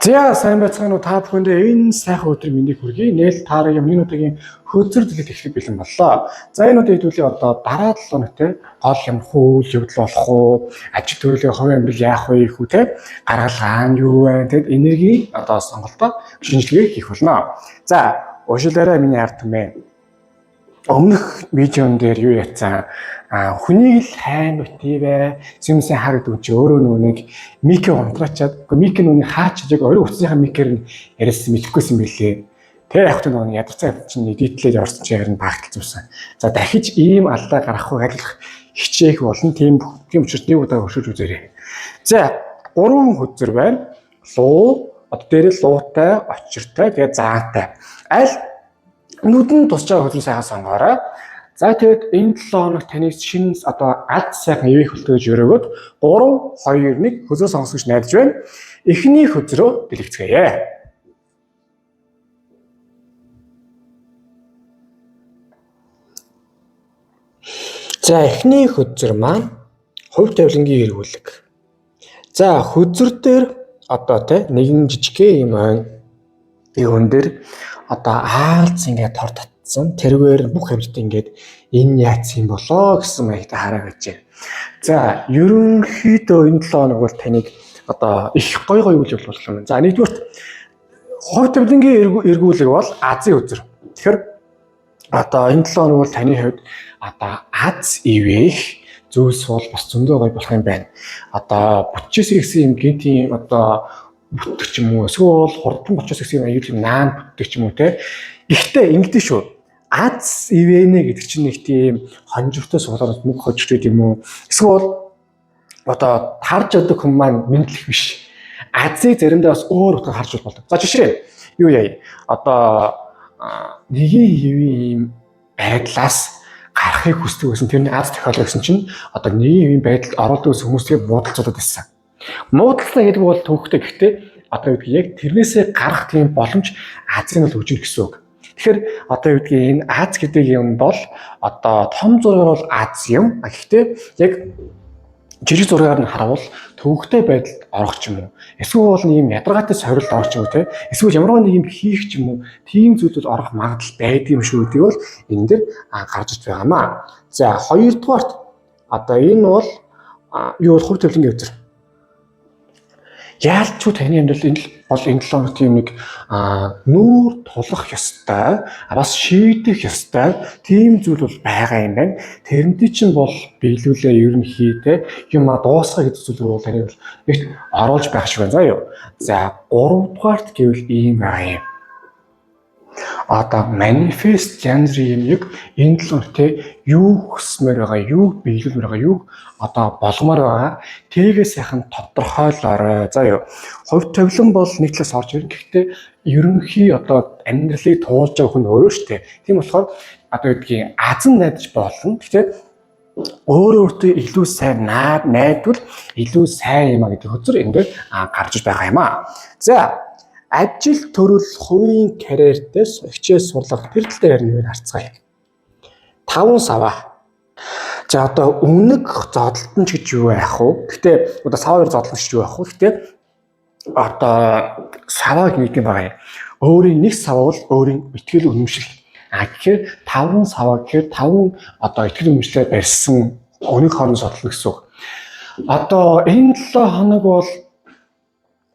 За сайн байцгаана уу, та бүхэндээ энэ сайхан өдрийн мэндийг хүргэе. Нээл таарыг өмнө удаагийн хөзөр дэлгэт эхлэх бэлэн боллоо. За энэ удаа хэдүүлээ одоо дараа 7 хоногт гол юм үйл явдал болох уу, ажил төрлийн хувийн амьдрал яах вэ гэх үү те, гаргалгаа нь юу вэ, тэгэд энерги одоо сонголтоо шинжилгээ хийх болно. За уушлаарай миний ард түмээ. Өмнөх видеон дээр юу яцсан, хүнийг л хайн битгийвэ зэмсэн хар гэдэг чи өөрөө нөгөө нэг микэ унтраачаад, микэ нөгөө хаач яг орой утасныхаа микээр нь яриасан мэдэхгүйсэн бэлээ. Тэр яг ч нөгөө ядарцаа чинь эдитлээд орсон чи харин багталцсан. За дахиж ийм алдаа гаргахгүй ажиллах хичээх болон тийм тийм учраас нэг удаа өршөж үзээрэй. За гурван хөзөр байна. Луу, одоо дээрээ луутай, очиртай, тэгээ заантай. Аль нүдэн тусч байгаа хөзрөө сайхан сонгоорой. За тэгэд энэ 7 хоног таны шинэ одоо алд сайхан ивэх болтой гэж өрөөгөөд 3 2 1 хөзрөө сонгосон гэж найдаж байна. Эхний хөзрөө дэлгэцгээе. За эхний хөзөр маань хувь тавилангийн эргүүлэг. За хөзөр дээр одоо те нэгэн жижигхэн юм айн юун дээр одоо аалз ингээд тор татсан. Тэрвэр бүх хэмжээд ингээд энэ яац юм болоо гэсэн маягтай хараа гэж байна. За ерөнхийдөө энэ 7 хоног бол таныг одоо их гой гой үйл явдал болох юм. За нэгдүгürt хувь тавилангийн эргүүлэг бол азийн хөзөр. Тэгэхээр одоо энэ 7 хоног бол таны хувьд одоо аз ивэх зүйлс бол бас зөндөө гой болох юм байна. Одоо бүтчээс гэсэн юм гинтийн одоо бүтдэг ч юм уу, эсвэл хурдан болчоос гэсэн юм аюул юм наан бүтдэг ч юм уу те. Гэхдээ ингэдэж шүү. Аз ивэнэ гэдэг чинь нэг тийм хонжиртой суулгаад мөнгө хожигч юм уу? Эсвэл одоо тарж ядаг хүн маань мэдлэх биш. Азыг заримдаа бас өөр утгаар харж болдог. За жишээ юу яа? Одоо нэгin хэвийн ийм байдлаас гарахыг хүсдэг байсан, тэрний аз тохиолдол гэсэн чинь одоо нэгin хэвийн байдалд оруулдаг гэсэн хүмүүсийг буудалцуулаад байсан. Муудалцсан гэдэг бол төвхтэй, гэхдээ одоо юу гэдгийг яг тэрнээсээ гарах тийм боломж азыг нь бол өгч гэсэн үг. Тэгэхээр одоо юу гэдгийг энэ аз гэдэг юм бол одоо том зургаар бол аз юм. Гэхдээ яг жижиг зургаар нь харавал төвөгтэй байдалд орох ч юм уу. Эсвэл бол нэг юм ядаргаатай сорилт орох ч юм уу те. Эсвэл ямар нэг юм хийх ч юм уу. Тийм зүйлүүд орох магадлал байдаг юм шүү гэдгийг бол энэ дэр гарч иж байгаамаа. За хоёрдугаарт одоо энэ бол юу бол хувь тавилангийн өдөр. Яалч ч таны амьдрал энэ бол энэ 7 хоног тийм нэг нүүр тулах ёстой, бас шийдэх ёстой тийм зүйл бол байгаа юм байна. Тэрнтэй чинь бол биелүүлээ ерөнхий те юм дуусгах гэдэг зүйл бол таныг бол нэгт оруулж байх шиг байна заа юу. За гуравдугаарт гэвэл ийм байгаа юм. Одоо манифест янз бүрийн юм яг энэ 7 хоног те юу хүсмээр байгаа, юу биелүүлмээр байгаа, юу одоо болгомоор байгаа тэрийгээ сайхан тодорхойлоорой. За юу. Хувь тавилан бол нэг талаас орж ирнэ. Гэхдээ ерөнхий одоо амьдралыг туулж байгаа хүн өөрөө шүү дээ. Тийм болохоор одоо гэдгийг азан найдаж болно. Гэхдээ өөрөө өөртөө илүү сайн найдвал илүү сайн юм а гэдэг хөзөр энэ дээр гарч иж байгаа юм а. За ажил төрөл хувийн карьертэй хичээл сурлага тэр тал дээр нэг харцгаая. 5 саваа. За одоо үнэг зодолтон ч гэж юу байх вэ? Гэтэ одоо саваа хоёр зодолтон ч гэж юу байх вэ? Гэтэ одоо саваа гэдэг юм байгаа юм. Өөрийн нэг саваа бол өөрийн итгэл үнэмшил. А тэгэхээр 5 саваа гэхээр 5 одоо итгэл үнэмшлээр барьсан үнэг хорон зодолно гэсэн үг. Одоо энэ 7 хоног бол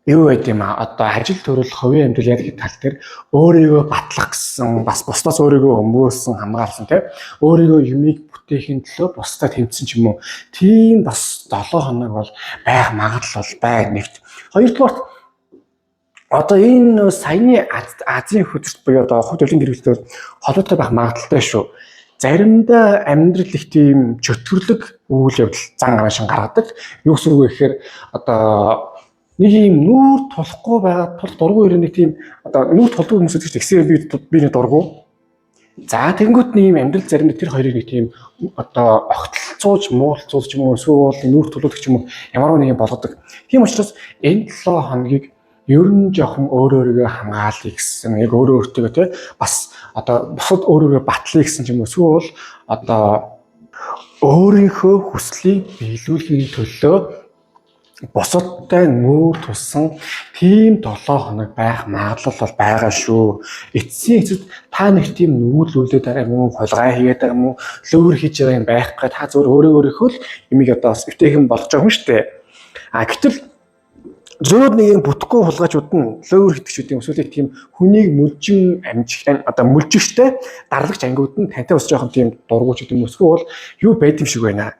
юу байд юм а? Одоо ажил төрөл хувийн амьдрал яг тал дээр өөрийгөө батлах гэсэн, бас бусдаас өөрийгөө өмгөөлсөн, хамгаалсан те өөрийгөө юмыг бүтээхийн төлөө бусдад тэмцсэн ч юм уу. Тийм бас 7 хоног бол байх магадлал бол байна нэгт. Хоёрдугаарт одоо энэ саяны азийн хөзөрт буюу одоо хувь төрлийн гэрэлтээр холбоотой байх магадлалтай шүү. Заримдаа амьдрал их тийм чөтгөрлөг үйл явдал зан гараашин гаргадаг. Юу гэсэн үг вэ гэхээр одоо нэг юм нүүр тулахгүй байгаа тул дургу ирэх нэг тийм одоо нүүр тулдаг хүмүүс гэдэг чинь тэгсэн би нэг дургу. За тэгэнгүүт нэг юм амьдрал заримдаа тэр хоёрыг нэг тийм одоо огтлцууж, муулцуулж юм уу эсвэл нүүр тулуулах ч юм уу ямар нэг юм болгодог. Тийм учраас энэ 7 хоногийг ер нь жоохон өөр өөрийгөө хамгаалъя гэсэн, яг өөрөө өөртөө те бас одоо бусад өөр өөрийгөө батлая гэсэн ч юм уу эсвэл одоо өөрийнхөө хүслийг биелүүлэхийн төлөө Бусадтай нүүр тулсан тийм 7 хоног байх магадлал бол байгаа шүү. Эцсийн эцэд та нэг тийм нүгэлүүлээд байгаа юм уу, хулгай хийгээд байгаа юм уу, лөвөр хийж байгаа юм байхгүй. Та зөвхөн өөрөө өөрийнхөө л юмыг одоо бас эвтэйхэн болгож байгаа юм шүү дээ. А гэтэл зөөр нэг юм бүтэхгүй хулгайчуд нь лөвөр хийдэг ч үгүй эсвэл тийм хүнийг мүлжин амжих одоо мүлжигчтэй дарлагч ангиуд нь тантай бас жоохон тийм дургуй ч гэдэг юм эсвэл юу байд юм шиг байна.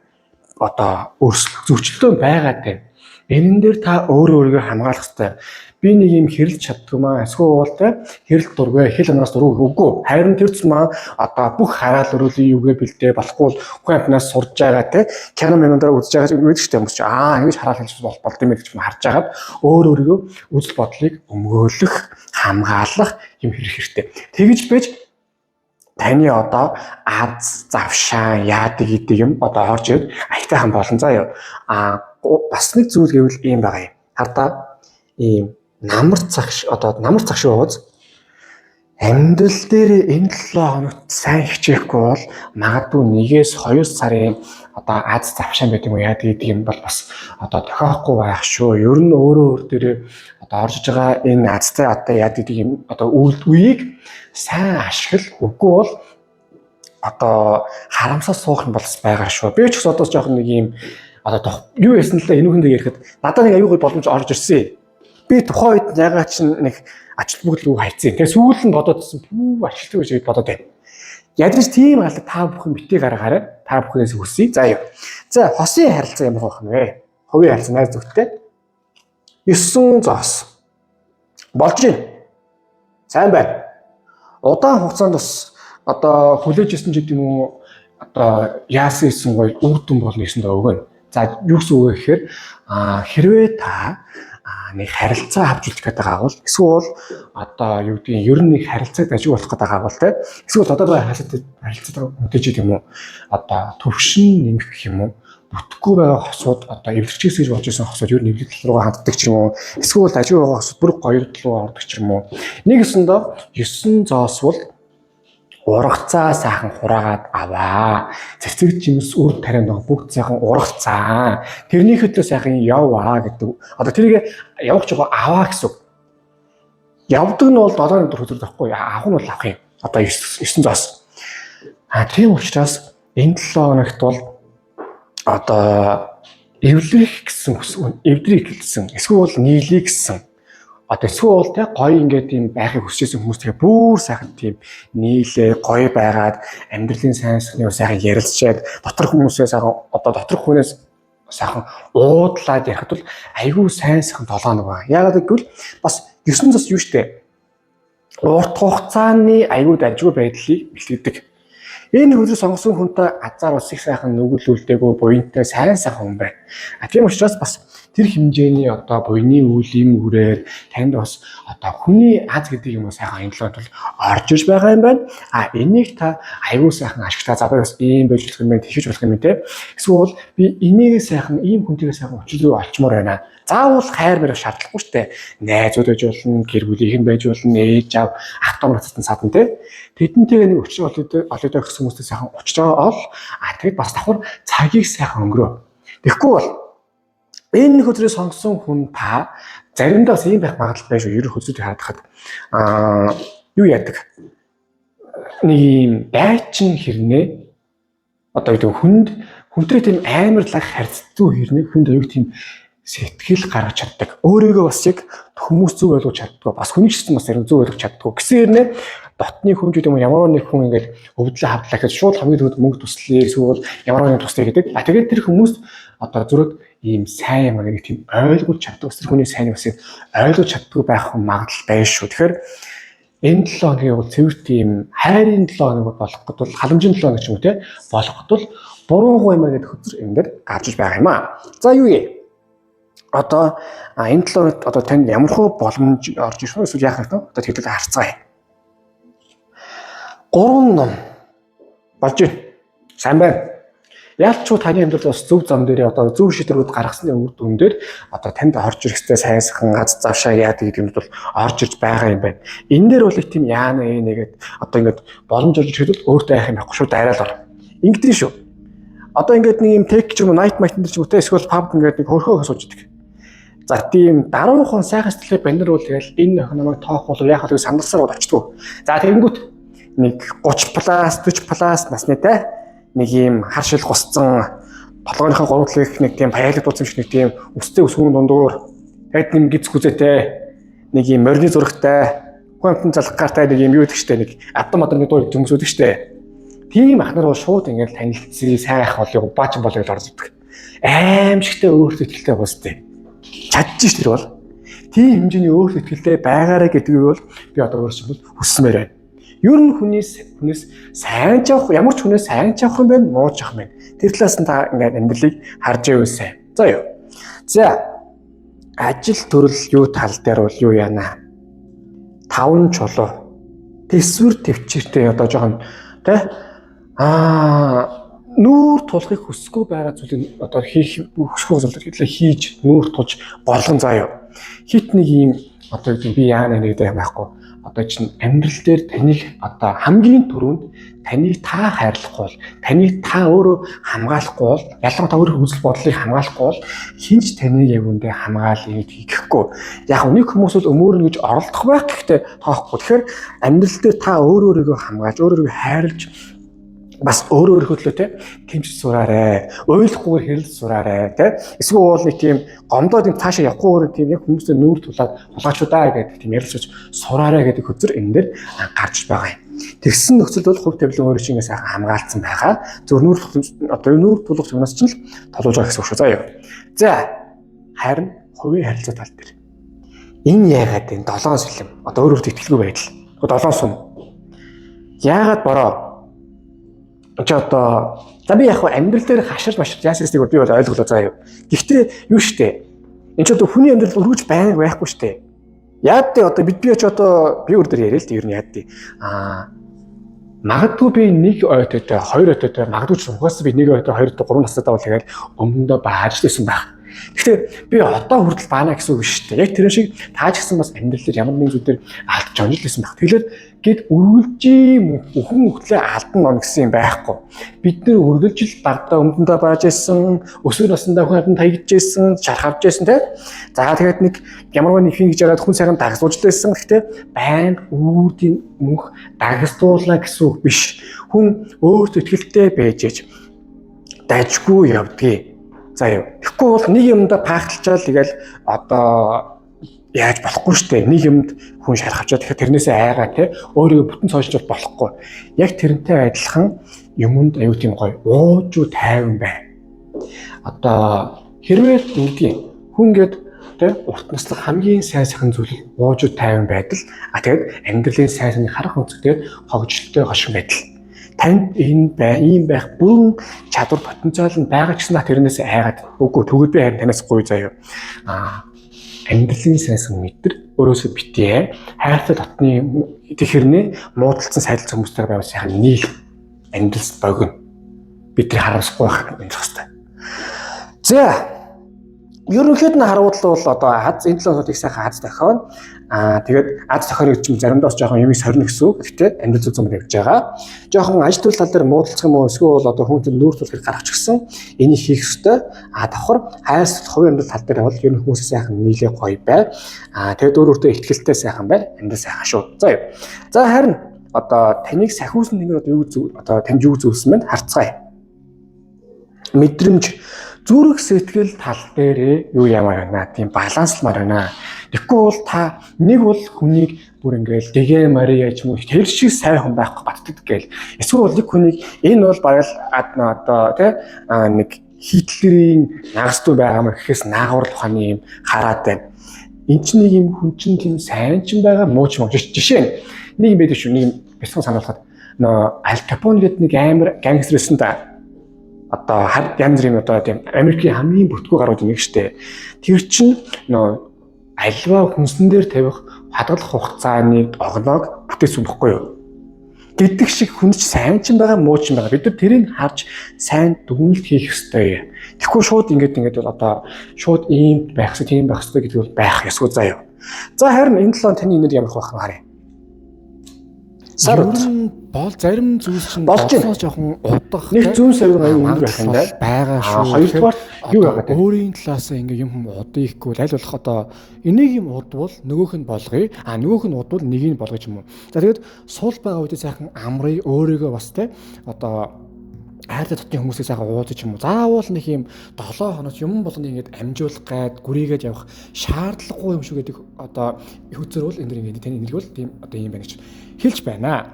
Одоо өрсөлдөх зөрчилдөөн байгаад байна. Энэ дээр та өөрөө өөрийгөө хамгаалах хэрэгтэй. Би нэг юм хэрэлж чаддгүй маа. Эсвэл бол те хэрэлт дургүй, хэл амнаас дургүй үгүй. Харин тэр тусмаа одоо бүх хараал өрөөлийн юугээ бэлдээ болохгүй бол хүн амтнаас сурж байгаа те кино минутаар үзэж байгаа юм гэдэг хүмүүс чи аа ингэж хараал хэлж болд юм гэж харж агаад өөр өөрийгөө үзэл бодлыг өмгөөлөх, хамгаалах юм хэрэг хэрэгтэй. Тэгж байж таны одоо аз завшаан яадаг гэдэг юм одоо орж ирээд аятайхан болон заа юу. А бас нэг зүйл гэвэл ийм байгаа юм. Хардаа ийм намар цаг одоо намар цаг шиг ууз амьдрал дээр энэ 7 хоногт сайн хичээхгүй бол магадгүй 1-2 сарын одоо аз завшаан байдаг юм яадаг гэдэг юм бол бас одоо тохиохгүй байх шүү. Ер нь өөрөө өөр дээрээ одоо орж иж байгаа энэ азтай одоо яадаг гэдэг юм одоо үеийг сайн ашигла. Үгүй бол одоо харамсаа суух юм бол бас байгаа шүү. Би ч гэсэн одоо жоохон нэг юм одоо юу яасан л да энэ хүндээ ярихад надад нэг аюу гой боломж орж ирсэн. Би тухайн үед ягаад ч нэг ажил бүгд рүү хайцсан. Тэгээ сүүл нь бодоод пүү ажилтгүй гэж бодоод байна. Ядаж тийм алга та бүхэн битгий гаргаарай. Та бүхнээс хүсье. За юу. За хосын харилцаа ямар байх нь вэ? Хувийн харилцаа найз нөхдөдтэй. 9 зоос. Болж байна. Сайн байна. Удаан хугацаанд бас одоо хүлээж исэн ч гэдэм үү одоо яасан исэн гоё үр дүн болно гэсэн дөө өгнө. За юу гэсэн үг вэ гэхээр хэрвээ та нэг харилцаа авч үлдэх гэдэг байгаа бол эсвэл одоо юу гэдгийг ер нь нэг харилцааг дажиг болох гэдэг байгаа бол те эсвэл одоо байгаа харилцаатай үнэтэй ч юм уу одоо төвшин нэмэх гэх юм уу бүтэхгүй байгаа хосууд одоо эвлэрчээс гэж болж исэн хосууд ер нь эвлэл тал руугаа ханддаг ч юм уу эсвэл дажиг байгаа хосууд бүр гоё тал руу ордог ч юм уу нэг ёсондоо 9 зоос бол ургацаа сайхан хураагаад аваа. Цэцэг жимс үр тарианд байгаа бүгд сайхан ургацаа. Тэрний хөтлөө сайхан яваа гэдэг. Одоо тэрийг явах жоо аваа гэсэн үг. Явдаг нь бол 7 өдөр хөзөр байхгүй. Авах нь бол авах юм. Одоо 9 зоос. А тийм учраас энэ 7 хоногт бол одоо эвлэрэх гэсэн эвдрийг гэсэн эсвэл нийлээ гэсэн одоо эсвэл бол те гоё ингээд тийм байхыг хүсэж байсан хүмүүс тэгээ бүр сайхан тийм нийлээ гоё байгаад амьдралын сайн сайхныг сайхан ярилцчаад дотор хүмүүсээ сайхан одоо доторх хүнээс сайхан уудлаад ярихад бол айгүй сайн сайхан 7 хоног байна. Яагаад гэвэл бас 9 зос юу штэ урт хугацааны айгүй дажгүй байдлыг бэлтгэдэг. Энэ хөлөг сонгосон хүнтэй азар ус их сайхан нүгэлүүлдэггүй буянтай сайн сайхан хүн байна. А тийм учраас бас тэр хэмжээний одоо буяны үеийн үрээр танд бас одоо хүний аз гэдэг юм уу сайхан энэ талаар бол орж иж байгаа юм байна. А энийг та аюул сайхан ашиглаа. За би бас ийм байж болох юм байна, тэгэж болох юм те. Эсвэл би энийг сайхан ийм хүнтэйгээ сайхан учир руу олчмоор байна. Заавал хайр барих шаардлагагүй шүү дээ. Найзууд байж болно, гэр бүлийнх нь байж болно, ээж аав, ах дүү нацсан садан те. Тэдэнтэйгээ нэг учир олоод гэсэн хүмүүстэй сайхан учиж байгаа ол. А тэгэд бас давхар цагийг сайхан өнгөрөө. Тэгэхгүй бол энэ хөзрийг сонгосон хүн та заримдаа бас ийм байх магадлал байж шүү. Ерөн хөзрийг харахад аа юу яадаг? Нэг ийм дайчин хэрнээ одоо гэдэг хүнд хүнтэй тийм амар лаг харьцдаг хэрнээ хүнд аюу тийм сэтгэл гаргаж чаддаг. Өөрийгөө бас яг хүмүүс зөв ойлгож чаддгүй. Бас хүний ч гэсэн бас зарим зөв ойлгож чаддгүй. Гэсэн хэрнээ дотны хүмүүжүүд юм ямар нэг хүн ингээл өвдлөө хавдлаа гэхэд шууд хамгийн түрүүнд мөнгө туслая эсвэл ямар нэг туслая гэдэг. А тэгээд тэр хүмүүс одоо зүрх ийм сайн юм нэг тийм ойлгож чаддаг. Тэр хүний сайн бас ойлгож чаддгүй байх магадлал байна шүү. Тэгэхээр энэ 7 хоногийн бол цэвэр тийм хайрын 7 хоног болох гэд бол халамжийн 7 хоног ч юм уу те болох гэд бол буруу гоо юм гэдэг хөзөр энэ дээр гарч иж байгаа юм аа. За юу юм? Одоо энэ 7 хоногт одоо танд ямар хөө боломж орж ирэх вэ? Эсвэл яах вэ? Одоо тэгэлэл харцгаая. 3 ном болж байна. Сайн байна. Ялчгүй таны амьдрал бас зөв зам дээр одоо зөв шийдвэрүүд гаргасны үр дүн дээр одоо танд орж ирэх ёстой сайн сайхан аз завшаа яадаг гэдэг юмуд бол орж ирж байгаа юм байна. Энэ дээр бол их тийм яана ээ нэгэд одоо ингээд боломж орж ирэхэд бол өөртөө айх юм байхгүй шүү дайраал ор. Ингэдэг шүү. Одоо ингээд нэг юм tech ч юм уу night market дээр ч юм уу те эсвэл pub ингээд нэг хөрхөө сууж идэг. За тийм даруухан сайхан сэтгэлтэй банер бол тэгэл энэ охин намайг тоох болов яах вэ гэж сандарсаар бол очтгоо. За тэгэнгүүт нэг 30 плюс 40 плюс насны те нэг ийм хар шил гусцсан толгойнхоо гурав талыг нэг тийм паялаг дуусан шиг нэг тийм өстэй өсгөн дундуур тэгэд нэг гиз гүзээтэй нэг ийм морины зурагтай хүн амтан залах гартай нэг юм юу гэдэг штэ нэг адам мадам нэг дуу хүмүүс үүдэг штэ. Тийм ах нар бол шууд ингээд танилцъя сайн ах болёо баачин болёо гэж орж ирдэг. Аимшигтэй өөртөө ихтэй уустай. Чадчих ш тэр бол. Тийм хэмжээний өөртөө ихтэй байгаарэ гэдгийг бол би одоо өөрсдөө хүсмээр байна. Ер нь хүнээс сайн ч авах ямар ч хүнээс сайн ч авах юм байна, муу ч авах юм байна. Тэр талаас нь та ингээд амьдралыг харж байвал сайн. За юу. За ажил төрөл юу тал дээр бол юу яана? Таван чулуу. Тэсвэр төвчээртэй одоо жоохон тэ нүүр тулахыг хүсэхгүй байгаа зүйлийг одоо хийх хүсэхгүй зүйлийг хийж нүүр тулж болгон заа юу. Хит нэг юм одоо би яана гэдэг юм байхгүй. Одоо чинь амьдрал дээр таныг одоо хамгийн түрүүнд таныг та хайрлахгүй бол таныг та өөрөө хамгаалахгүй бол ялангуяа та өөрөө үзэл бодлыг хамгаалахгүй бол хинч таныг яг үндэ хамгаалъя гэхгүй. Яг нэг хүмүүс бол өмөөрнө гэж оролдох байх гэхдээ тоохгүй. Тэгэхээр амьдрал дээр та өөрөө өөрийгөө хамгаалж, өөрөө өөрийгөө хайрлаж бас өөрөө өөрийнхөө төлөө те тэмцэж сураарэ. Уйлахгүйгээр хэрэлж сураарэ те. Эсвэл бол нэг тийм гомдоод юм цаашаа явахгүйгээр тийм яг хүмүүсээ нүүр тулаад хулгайчудаа гэдэг тийм ярилцаж сураарэ гэдэг хөзөр энэ дээр гарч байгаа юм. Тэгсэн нөхцөлд бол хувь тавилан өөрөө чинь сайхан хамгаалцсан байгаа. Зөв нүүр одоо нүүр тулах юмнаас чинь л толуулж байгаа гэсэн үг шүү. За юу. За харин хувийн харилцаа тал дээр. Энэ яагаад энэ долоон сэлэм одоо өөр өөртөө итгэлгүй байдал. Долоон сум. Яагаад бороо чи одоо за би яг амьдрал дээр хаширч маширч яасан гэдгийг би бол ойлголоо заа юу. Гэхдээ юу штэ. Энд ч одоо хүний амьдрал өргөж байнга байхгүй штэ. Яад тэ одоо бид би ч одоо би өөр дээр яриа л дээ ер нь яад тэ. Магадгүй би нэг ойтойтой, хоёр ойтойтой, магадгүй ч угаасаа би нэг ойтой, хоёр отой, гурван настай бол тэгэл өмнөдөө бааж лсэн байх. Гэхдээ би одоо хүртэл баана гэсэн үг биш шүү дээ. Яг тэр шиг таа ч гэсэн бас амьдрал дээр ямар нэгэн зүйл дээр алдаж онж л байсан байх. Тэгэхээр гэд үргэлжийн өхөн хөлөө алдан он гэсэн юм байхгүй. Бид нэр үргэлжил багдаа өмдөндөө бааж исэн, өсвөр насндаа хүн хатан таягдж исэн, шарх авч исэн те. За тэгээд нэг ямар нэг хин гэж яриад хүн сайхан дагсууж л байсан. Гэхдээ байнга үрдийн мөнх дагсдуулна гэсэн үг биш. Хүн өөртөө ихтэй байж ээж дажгүй явдгийг. За юу. Тэгэхгүй бол нэг юмдаа пахталчаал тэгэл одоо яаж болохгүй штэ. Нэг юмд хүн шарах авчаад тэгэхээр тэрнээсээ айгаа те өөрийгөө бүтэн цоошилж болохгүй. Яг тэрнтэй адилхан юмд аюу тийм гоё уужуу тайван бай. Одоо хэрвээ ингэдгийг хүн гээд те урт наслах хамгийн сайн сайхан зүйл уужуу тайван байдал. А тэгээд амьдралын сайн сайхны харах өнцөг тэгээд хогжилттой хошин байдал. Танд энэ бай, ийм байх бүрэн чадвар потенциал нь байгаа ч гэсэн тэрнээс айгаад үгүй тэгвэл би харин танаас гоё заяа. Амьдралын сайсан мэдэр өөрөөсөө битээ хайртай дотны тэрхэрнээ муудалцсан сайдал хүмүүстэй байвал сайхан нийл амьдрал богино. Бид тэр харамсахгүй байх амьдрах хэрэгтэй. За ерөнхийд нь харуул бол одоо аз энэ 7 хоногт их сайхан аз тохион. Тэгээд аз тохион гэж чинь заримдаа бас жоохон юмыг сорно гэсэн үг. Гэхдээ амьдрал зүг зам явж байгаа. Жоохон ажил төрөл тал дээр муудалцах юм уу эсвэл бол одоо хүн чинь нүүр тулахыг гаргач гисэн энийг хийх ёстой. Давхар хайр хувийн амьдрал тал дээр бол ер нь хүмүүсээ сайхан нийлээ гоё бай. Тэгээд өөр өөртөө ихтгэлтэй сайхан бай. Амьдрал сайхан шүү. За юу. За харин одоо таныг сахиусан нэг одоо юу зү одоо танд юу зүйлсэн бэ харцгаая. Мэдрэмж зүрх сэтгэл тал дээрээ юу ямаар байна. Тийм балансламар байна. Тэгэхгүй бол та нэг бол хүнийг бүр ингээл дэгэ Мария ч юм уу тэр шиг сайн хүн байхгүй батдаг гээл. Эсвэл бол нэг хүнийг энэ бол бараг л одоо тий нэг Хитлерийн нагасдуу байгаа маа гэхээс наагуурл ухааны юм хараад байна. Энд чинь нэг юм хүн чинь тийм сайн ч юм байгаа муу ч юм. Жишээ нь нэг юм байдаг шүү. Нэг юм бяцхан сануулхад нөө Аль Капоне гэдэг нэг амар гангстер байсан да одоо янз бүрийн одоо тийм Америкийн хамгийн бүтгүү гарууд нэг штэ. Тэр чинь нөө альва хүнсэн дээр тавих хадгалах хугацааны огноог бүтээсэн бохгүй юу? Гэдэг шиг хүн ч сайн ч байгаа муу ч байгаа. Бид нар тэрийг харж сайн дүгнэлт хийх ёстой. Тэгэхгүй шууд ингээд бол одоо шууд ийм байх ёстой, тийм байх ёстой гэдэг бол байх ёсгүй заа юу. За харин энэ 7 таны энер ямар байх вэ харъя. Сар Ер нь бол зарим зүйлс чинь Болж байна. болсоо жоохон удах Нэг те. зүүн савир аюу өндөр байх юм Магадлал байна. байгаа А шүү. хоёрдугаар юу Одоо яагаад вэ? өөрийн талаас ингээ юм хүм удаа ихгүй аль болох одоо энийг юм удвал нөгөөх нь болгоё. А нөгөөх нь удвал нэгийг нь болгоё ч юм уу. За тэгээд сул байгаа үедээ сайхан амрыг өөрийгөө бас те одоо хайртай дотны хүмүүсийг сайхан уулзах юм уу. Заавал нэг юм 7 хоногч юм болгоно ингээд амжуулах гад гүрийгээд явах шаардлагагүй юм шүү гэдэг одоо хөзөр бол энэ дэр ингээд таны энерги бол тийм одоо юм байна гэж хэлж байна.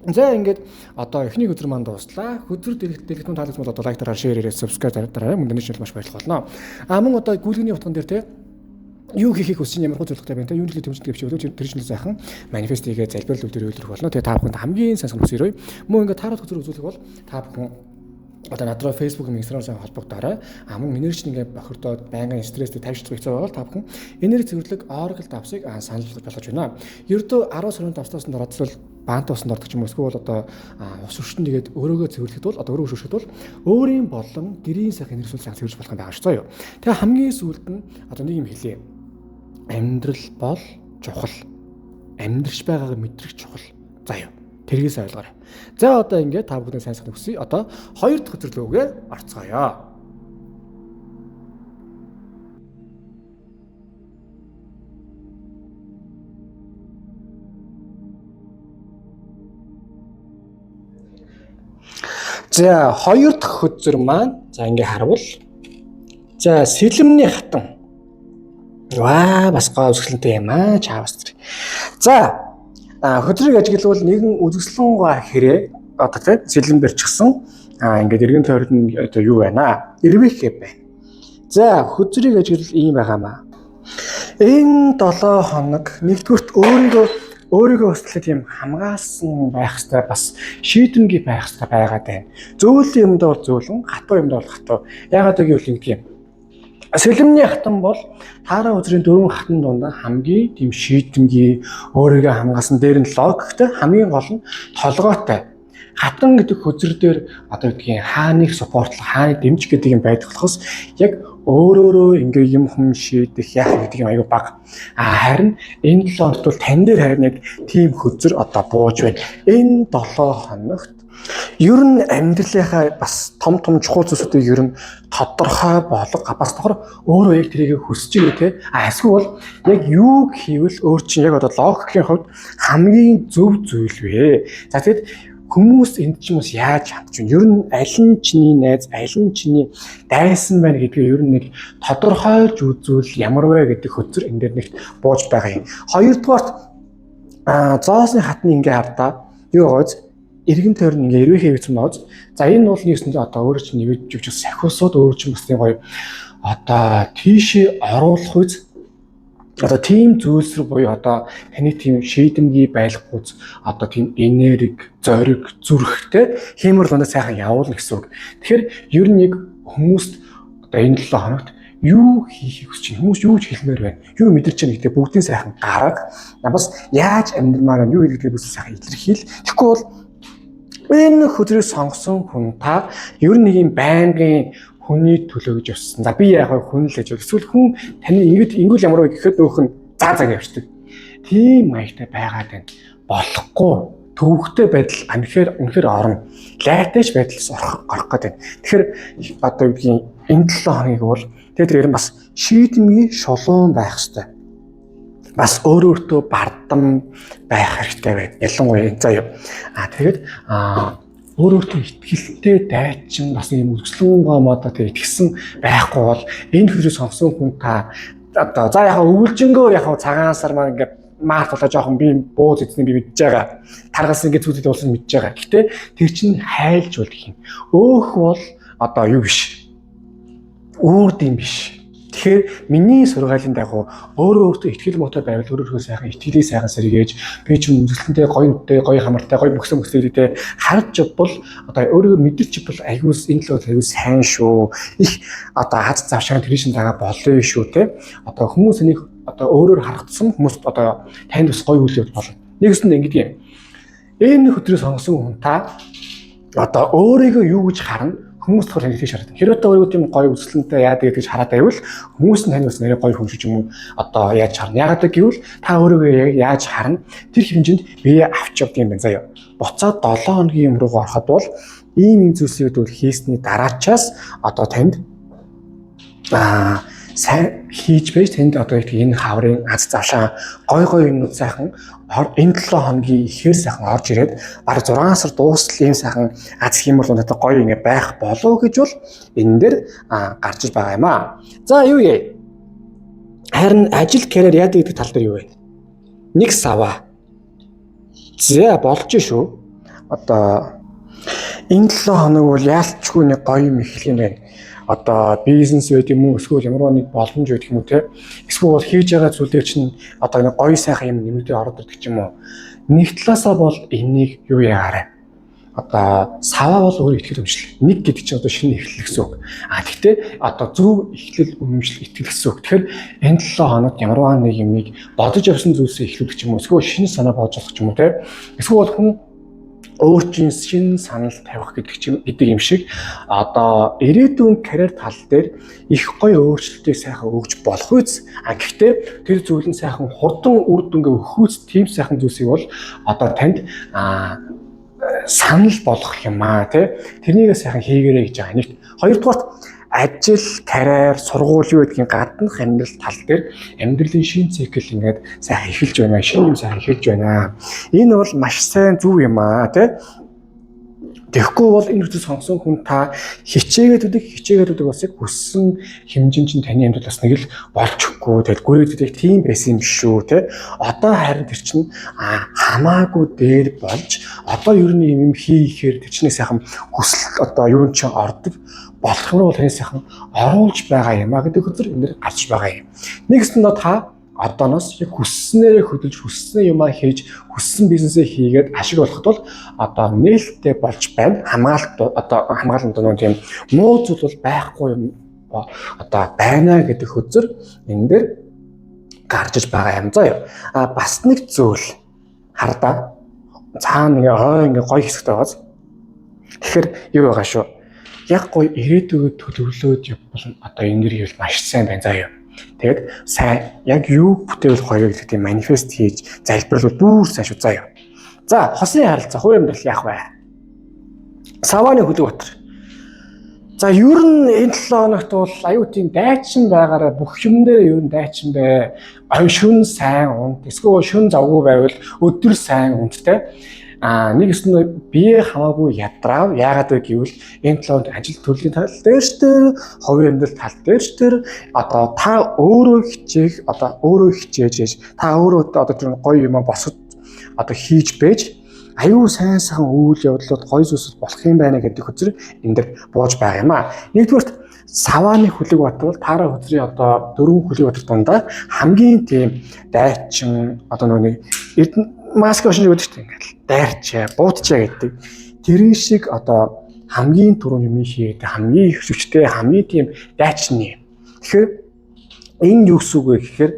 За ингээд одоо эхний хөзөр маань дууслаа. Хөзөр дэлгэтэн таалагдсан бол одоо лайк дараарай, шеэр хийрээ, subscribe дараарай. Мөн таны шил маш баярлах болно. А мөн одоо гүйлгэний утган дээр те юу хийхийг хүссэн ямар хөө зорилготой байна те юун төлөө тэмцдэг гэвч өглөө тэр чинь сайхан манифест хийгээ залбирал үлдэр өөлрөх болно. Тэгээ та бүхэнд хамгийн сайн сонирхол өрөөе. Мөн ингээд таарах хөзөр үзүүлэх бол та бүхэн одоо над руу Facebook, Instagram сайн холбогдоорой. А мөн энержи ингээд бохирдоод байнгын стресстэй тавьж хэцүү байгаа бол та бүхэн энерги цэвэрлэг Oracle давсыг санал болгож байна. Ердөө 10 сарын давстаас нь ороод баант усанд ордог ч юм уу эсвэл одоо ус өршөнд тэгээд өөрөөгөө цэвэрлэхэд бол одоо өөрөө өршөхэд бол өөрийн болон гэрийн сайхан энерги сүл сайхан цэвэрлж болох юм байгаа шүү заяа. Тэгээ хамгийн сүүлд нь одоо нэг юм хэлье. Амьдрал бол чухал. Амьдрч байгаагаа мэдрэх чухал. Заяа. Тэргээс ойлгоорой. За одоо ингээд та бүхэнд сайн сайхан хүсье. Одоо хоёр дахь хөзөрлөөгээ орцгоё. За хоёр дахь хөзөр маань за ингээ харвал за сэлэмний хатан. Ваа бас гоо үзэсгэлэнтэй юм аа чаавас тэр. За хөзрийг ажиглавал нэгэн үзэсгэлэн гоо хэрэг одоо тийм сэлэм барьчихсан ингээд эргэн тойронд нь одоо юу байна аа? Эрвэхэ байна. За хөзрийг ажиглал ийм байгаамаа. Энэ 7 хоног нэгдүгürt өөрийгөө бас тийм хамгаалсан байх хэрэгтэй бас шийдэмгий байх хэрэгтэй байгаад байна. Зөөлөн юмдаа бол зөөлөн, хатуу юмдаа бол хатуу. Яагаад гэвэл ингэ юм. Сэлэмний хатан бол таараа үзрийн дөрвөн хатан дунд хамгийн тийм шийдэмгий, өөрийгөө хамгаалсан дээр нь логиктой, хамгийн гол нь толгойтой. Хатан гэдэг хөзөр дээр одоо гэдгийг хааныг суппортлох, хааныг дэмжих гэдэг юм байдаг болохоос яг өөрөөрөө ингээ юм хүм шийдэх яах гэдэг юм аюу бага. А харин энэ 7 хоногт бол тань дээр харин яг тийм хөзөр одоо бууж байна. Энэ 7 хоногт ер нь амьдралынхаа бас том том чухал зүйлсүүдийг ер нь тодорхой болго бас давхар өөрөө яг тэрийг хүсэж байгаа те. А эсвэл бол яг юу хийвэл өөр чинь яг одоо логикийн хувьд хамгийн зөв зүйл вэ. За тэгэд хүмүүс энд ч юм уус яаж хандж байна? Ер нь аль нь чиний найз, аль нь чиний дайсан байна гэдгийг ер нь нэг тодорхойлж үзвэл ямар вэ гэдэг хөзөр энэ дээр нэгт бууж байгаа юм. Хоёрдугаарт зоосны хатны ингээ хардаа юу байгааз эргэн тойрон ингээ эрвэхээ гэсэн бооз. За энэ бол нэгсэндээ одоо өөрөө чинь нэвэж жүжиг сахиусууд өөрөө чинь бас нэг гоё одоо тийшээ оруулах үз одоо тийм зүйлс рүү буюу одоо таны тийм шийдэмгий байхгүй одоо тийм энерги, зориг, зүрхтэй хиймэр дундаа сайхан явуулна гэсэн үг. Тэгэхээр ер нь яг хүмүүст одоо энэ 7 хоногт юу хийхийг хүсэж байна? Хүмүүс юу ч хэлмээр байна? Юу мэдэрч байна гэдэг бүгдийн сайхан гарга. Бас яаж амьдрмаар байна? Юу хийх гэдгийг сайхан илэрхийл. Тэгэхгүй бол энэ хөзрийг сонгосон хүн та ер нь нэг юм байнгын хүний төлөө гэж явсан. За би яг хүн л гэж. Эсвэл хүн таны ингэж ингүүл ямар вэ гэхэд өөх нь за за гэж явчихдаг. Тийм маягтай байгаад байна. Болохгүй төвөгтэй байдал үнэхээр орно. Лайтайч байдлаас орох гэдэг. Тэгэхээр одоо юу гэдгийг энэ 7 хоногийг бол тэр ер нь бас шийдэмгий шулуун байх хэрэгтэй. Бас өөр өөртөө бардам байх хэрэгтэй байна. Ялангуяа энэ заа юу. А тэгээд өөр өөртөө итгэлтэй дайчин бас нэг юм үзэсгэлэн гомодоо тэр итгэсэн байхгүй бол энэ хөрийг сонгосон хүн та одоо за яг өвлжөнгөөр яг цагаан сар маань ингээд март болоо жоохон би бууз эзний би мэдж байгаа. Таргалсан ингээд зүйлүүд болсон мэдж байгаа. Гэтэ тэр чинь хайлж болдог юм. Өөх бол одоо юу биш. Үүрд юм биш. Тэгэхээр миний сургаалын дагуу өөрөө өөртөө итгэл муутай байвал өөрөө өөрийнхөө сайхан итгэлийг сайхан сэргээж би ч юм үзэсгэлэнтэй гоё нүдтэй гоё хамартай гоё бөхсөн мөсөлтэй харж бол одоо өөрийгөө мэдэрч бол айгүй энэ төлөв айгүй сайн шүү. Их одоо аз завшаан тэр шин дагаа болъё шүү те. Одоо хүмүүс энийг одоо өөрөөр харагдсан хүмүүс одоо танд бас гоё үйл явдал болно. Нэгсэнд ингэдэг юм. Энэ хөтрийг сонгосон хүн та одоо өөрийгөө юу гэж харна? Хүмүүс болохоор таны тийш хараад. Хэрвээ та өөрийгөө тийм гоё үзэсгэлэнтэй яадаг гэж хараад байвал хүмүүс нь таны бас нэрээ гоё хүн шиг юм уу одоо яаж харна. Яагаад гэвэл та өөрийгөө яг яаж харна, тэр хэмжээнд бие авч явдаг юм байна заяа. Буцаад 7 хоногийн юм руугаа ороход бол ийм ийм зүйлсийг бол хийсний дараачаас одоо танд сайн хийж байж тэнд одоо энэ хаврын аз завшаан гой гой юмнууд сайхан энэ 7 хоногийн ихээр сайхан орж ирээд бараг 6 сар дуустал ийм сайхан аз хиймэл надад гоё ингэ байх болов гэж бол энэ дээр гарч ир байгаа юм аа. За, юу яа? Харин ажил, карьер яадаг гэдэг тал дээр юу вэ? Нэг саваа. За, болж шүү. Одоо энэ 7 хоног бол яалчгүй нэг гоё юм эхлэх юм байна. Одоо бизнес байд юм уу, эсвэл ямар нэг боломж байдаг юм уу, те, эсвэл бол хийж байгаа зүйлээр чинь одоо нэг гоё сайхан юм нэмэгдээ ороод ирдэг ч юм уу. Нэг талаасаа бол энэнийг юу яагаарай, одоо саваа бол өөр итгэл үнэмшил. Нэг гэдэг чинь одоо шинэ эхлэл гэсэн үг. А тэгтээ одоо зөв эхлэл, үнэмшил, итгэл гэсэн үг. Тэгэхээр энэ 7 хоногт ямарваа нэг юмыг бодож явсан зүйлсээ эхлүүлэх ч юм уу, эсвэл шинэ санаа бодож болох ч юм уу, те. Эсвэл бол хүн өөр чинь шинэ санал тавих гэдэг чинь гэдэг юм шиг одоо ирээдүйн карьер тал дээр их гоё өөрчлөлтийг сайхан өгч болох үз. А гэхдээ тэр зүйл нь сайхан хурдан үр дүнгээ өгөхүүц тийм сайхан зүйлсийг бол одоо танд санал болгох юм аа, тий. Тэрнийг сайхан хийгэрэй гэж байгаа. Нэгт, хоёрдугаарт ажил, карьер, сургууль юу гэдгийг гаднах амьдрал тал дээр амьдралын шинэ цикл ингээд сайхан эхэлж байна. Шинэ юм сайхан эхэлж байна. Энэ бол маш сайн зөв юм аа, тий. Тэгэхгүй бол энэ хүчийг сонгосон хүн та хичээгээд өгдөг, хичээгээд өгдөг бас яг хүссэн хэмжээнд чинь таны амьдрал бас нэг л болчихгүй. Тэгэл гүрээд өгдөг тийм байсан юм шүү, те. Одоо харин тэр чинь хамаагүй дээр болж одоо ер нь юм хийхээр тэр чиний сайхан хүсэл одоо юу чинь ордог болох нь бол таны сайхан оруулж байгаа юм а гэдэг үзэр энэ дэр гарч байгаа юм. Нэгсэндээ та одооноос яг хүсснээрээ хөдөлж, хүссэн юмаа хийж, хүссэн бизнесээ хийгээд ашиг болоход бол одоо нээлттэй болж байна. Хамгаалалт одоо хамгаалалт нөгөө тийм муу зүйл бол байхгүй юм одоо байна гэдэг хөзөр энэ дээр гарч иж байгаа юм заа. А бас нэг зүйл хардаа, цаана ингээ хой ингээ гоё хэсэгтэй байгааз. Тэгэхээр юу байгаа шүү. Яг гоё ирээдүгөө төлөвлөөд явбал одоо энэ дэр хийвэл маш сайн байна заа юу. Тэгээд сайн яг юу бүтээвэл гоё гэдэг тийм манифест хийж залбирлал бүр сайн шүү заа юу. За, хосын харилцаа, хувийн амьдрал яах вэ? Савааны хөлөг батар. За, ер нь энэ 7 хоногт бол аюу тийм дайчин байгаараа, бүх юм дээр ер нь дайчин бай. Аюу шүн сайн унт, эсвэл шүн завгүй байвал өдөр сайн унттай. А нэг өснө бие хамаагүй ядрав. Яагаад вэ гэвэл энэ 7 хоногт ажил төрлийн тал дээр ч тэр, хувийн амьдрал тал дээр ч тэр одоо та өөрөө хичээх, одоо өөрөө хичээж, та өөрөө одоо тэр гоё юм босгож одоо хийж байж аюу сайн сайхан үйл явдлууд, гоё зүйлсүүд болох юм байна гэдэг хөзөр энэ дэр бууж байгаа юм а. Нэгдүгээрт савааны хөлөг бат бол таараа хөзрийн одоо дөрвөн хөлөг батар дундаа хамгийн тийм дайчин, одоо нөгөө нэг эрдэнэ маск ошин гэдэг чинь ингээд дайрчаа, буудчаа гэдэг тэрэн шиг одоо хамгийн түрүүний юм хийгээд, хамгийн их хүчтэй, хамгийн тийм дайчны. Тэгэхээр энэ юу гэсэн үг вэ гэхээр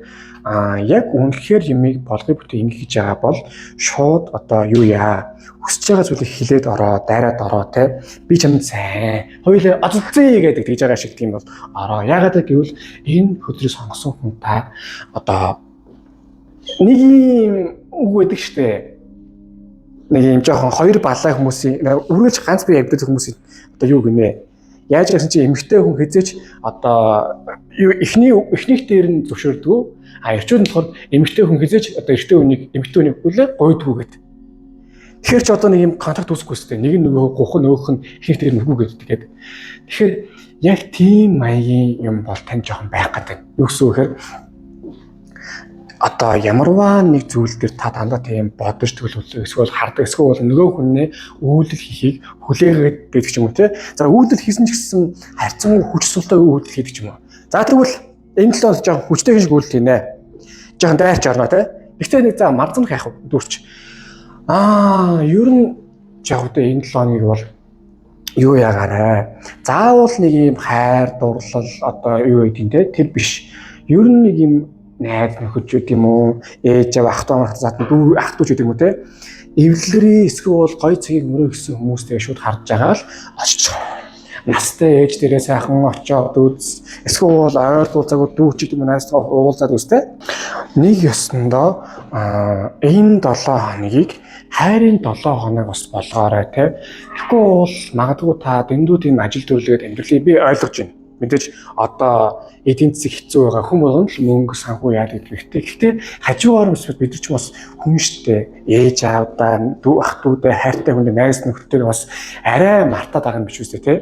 яг үнэхээр юмыг болгоё бүтээ ингэ хийж байгаа бол шууд одоо юу яа, хүсэж байгаа зүйлийг хилээд ороо, дайраад ороо, те, би чамд сайн хоёулаа одолцъё гэдэг тэгж байгаа шиг тийм бол ороо. Яагаад гэвэл энэ хөдрийг сонгосон хүн та одоо нэг юм үг байдаг штэ, нэг юм жоохон хоёр балай хүмүүсийн үргэлж ганц бие явдаг хүмүүсийн одоо юу гинэ. Яаж гэсэн чи эмэгтэй хүн хэзээч одоо юу эхний эхнийх дээр нь зөвшөөрдөг. А эрчүүд нь болохоор эмэгтэй хүн хэзээч одоо эрэгтэй хүнийг, эмэгтэй хүнийг үлээ гуйдгүй гэдэг. Тэгэхээр ч одоо нэг юм контакт үүсэхгүй сте. Нэг нь нөгөө гух, нөгөөх нь эхнийх дээр нүгүү гэдэг. Тэгээд тэгэхээр яг тийм маягийн юм бол тань жоохон байх гэдэг. Юу гэсэн үг гэхээр одоо ямарваа нэг зүйл дээр та дандаа тийм бодож төлөвлөх, эсвэл хардаг, эсвэл нөгөө хүнээ үйлдэл хийхийг хүлээгээд гэдэг ч юм уу, те. За, үйлдэл хийсэн ч гэсэн харьцангуй хүч султай үйлдэл хийдэг ч юм уу. За, тэгвэл энэ талаас жоохон хүчтэй шиг үйлдэл хийнэ, жоохон дайрч орно, те. Гэхдээ нэг за марзанх яах вэ дүүрч ер нь яг үгүй энэ 7 хоног бол юу ягаарай, заавал нэг юм хайр дурлал одоо юу гэдэг те, тэр биш. Ер нь нэг юм найз нөхөд ч гэдэг юм уу, ээж аав, ах トゥ ах зат дүү ах дүү ч гэдэг юм уу, те. Эвлэрийн эсвэл гой цагийг мөрөө гэсэн хүмүүстэй шууд харж байгаа л очиж. Настай ээж дээрээ сайхан очиод үз. Эсвэл ойр дуулзаагүй дүү ч гэдэг юм найзтайгаа уулзаад үз те. Нэг ёсондоо энэ 7 хоногийг хайрын 7 хоног бас болгоорой те. Тэгэхгүй бол магадгүй та дэндүү тийм ажил төрлөөд амьдралыг би ойлгож байна. Мэдээж одоо эдийн засаг хэцүү байгаа, хүн болгоно л мөнгө санхүү яадаг гэдэг. Гэхдээ хажуугаар нь бид нар ч бас хүн штэ, ээж аавдаа, дүү ах дүүдээ, хайртай хүндээ, найз нөхдөд бас арай мартаад байгаа юм биш үстэй те.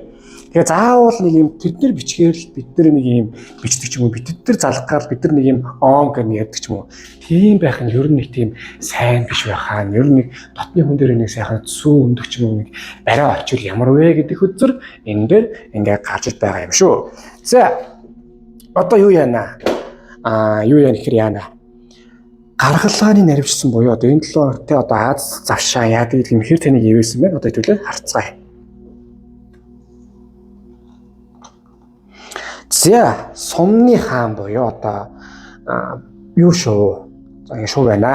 Тэгээ заавал нэг юм тэд нар бичгээр л бид нар нэг юм бичдэг ч юм уу, бид нар залах гал бид нар нэг юм он гэх ярьдаг ч юм уу. Тийм байх нь ер нь нэг тийм сайн биш байхаа. Ер нь нэг дотны хүн дээр нэг сайхан сүү өндөг ч юм уу, нэг барай очивол ямар вэ гэдэг хөзөр энэ дээр ингээ гарч байгаа юм шүү. За одоо юу яана? Юу яана гэхээр яана? Гаргалгааны наривчсан буюу одоо энэ 7 хоногт одоо Аз завшаа яадаг гэдэг юм хэр таныг ивэсэн бэ? Одоо хэдүүлээ харцгаая. За сумны хаан буюу одоо юу шүү? За ингэ шүү байна.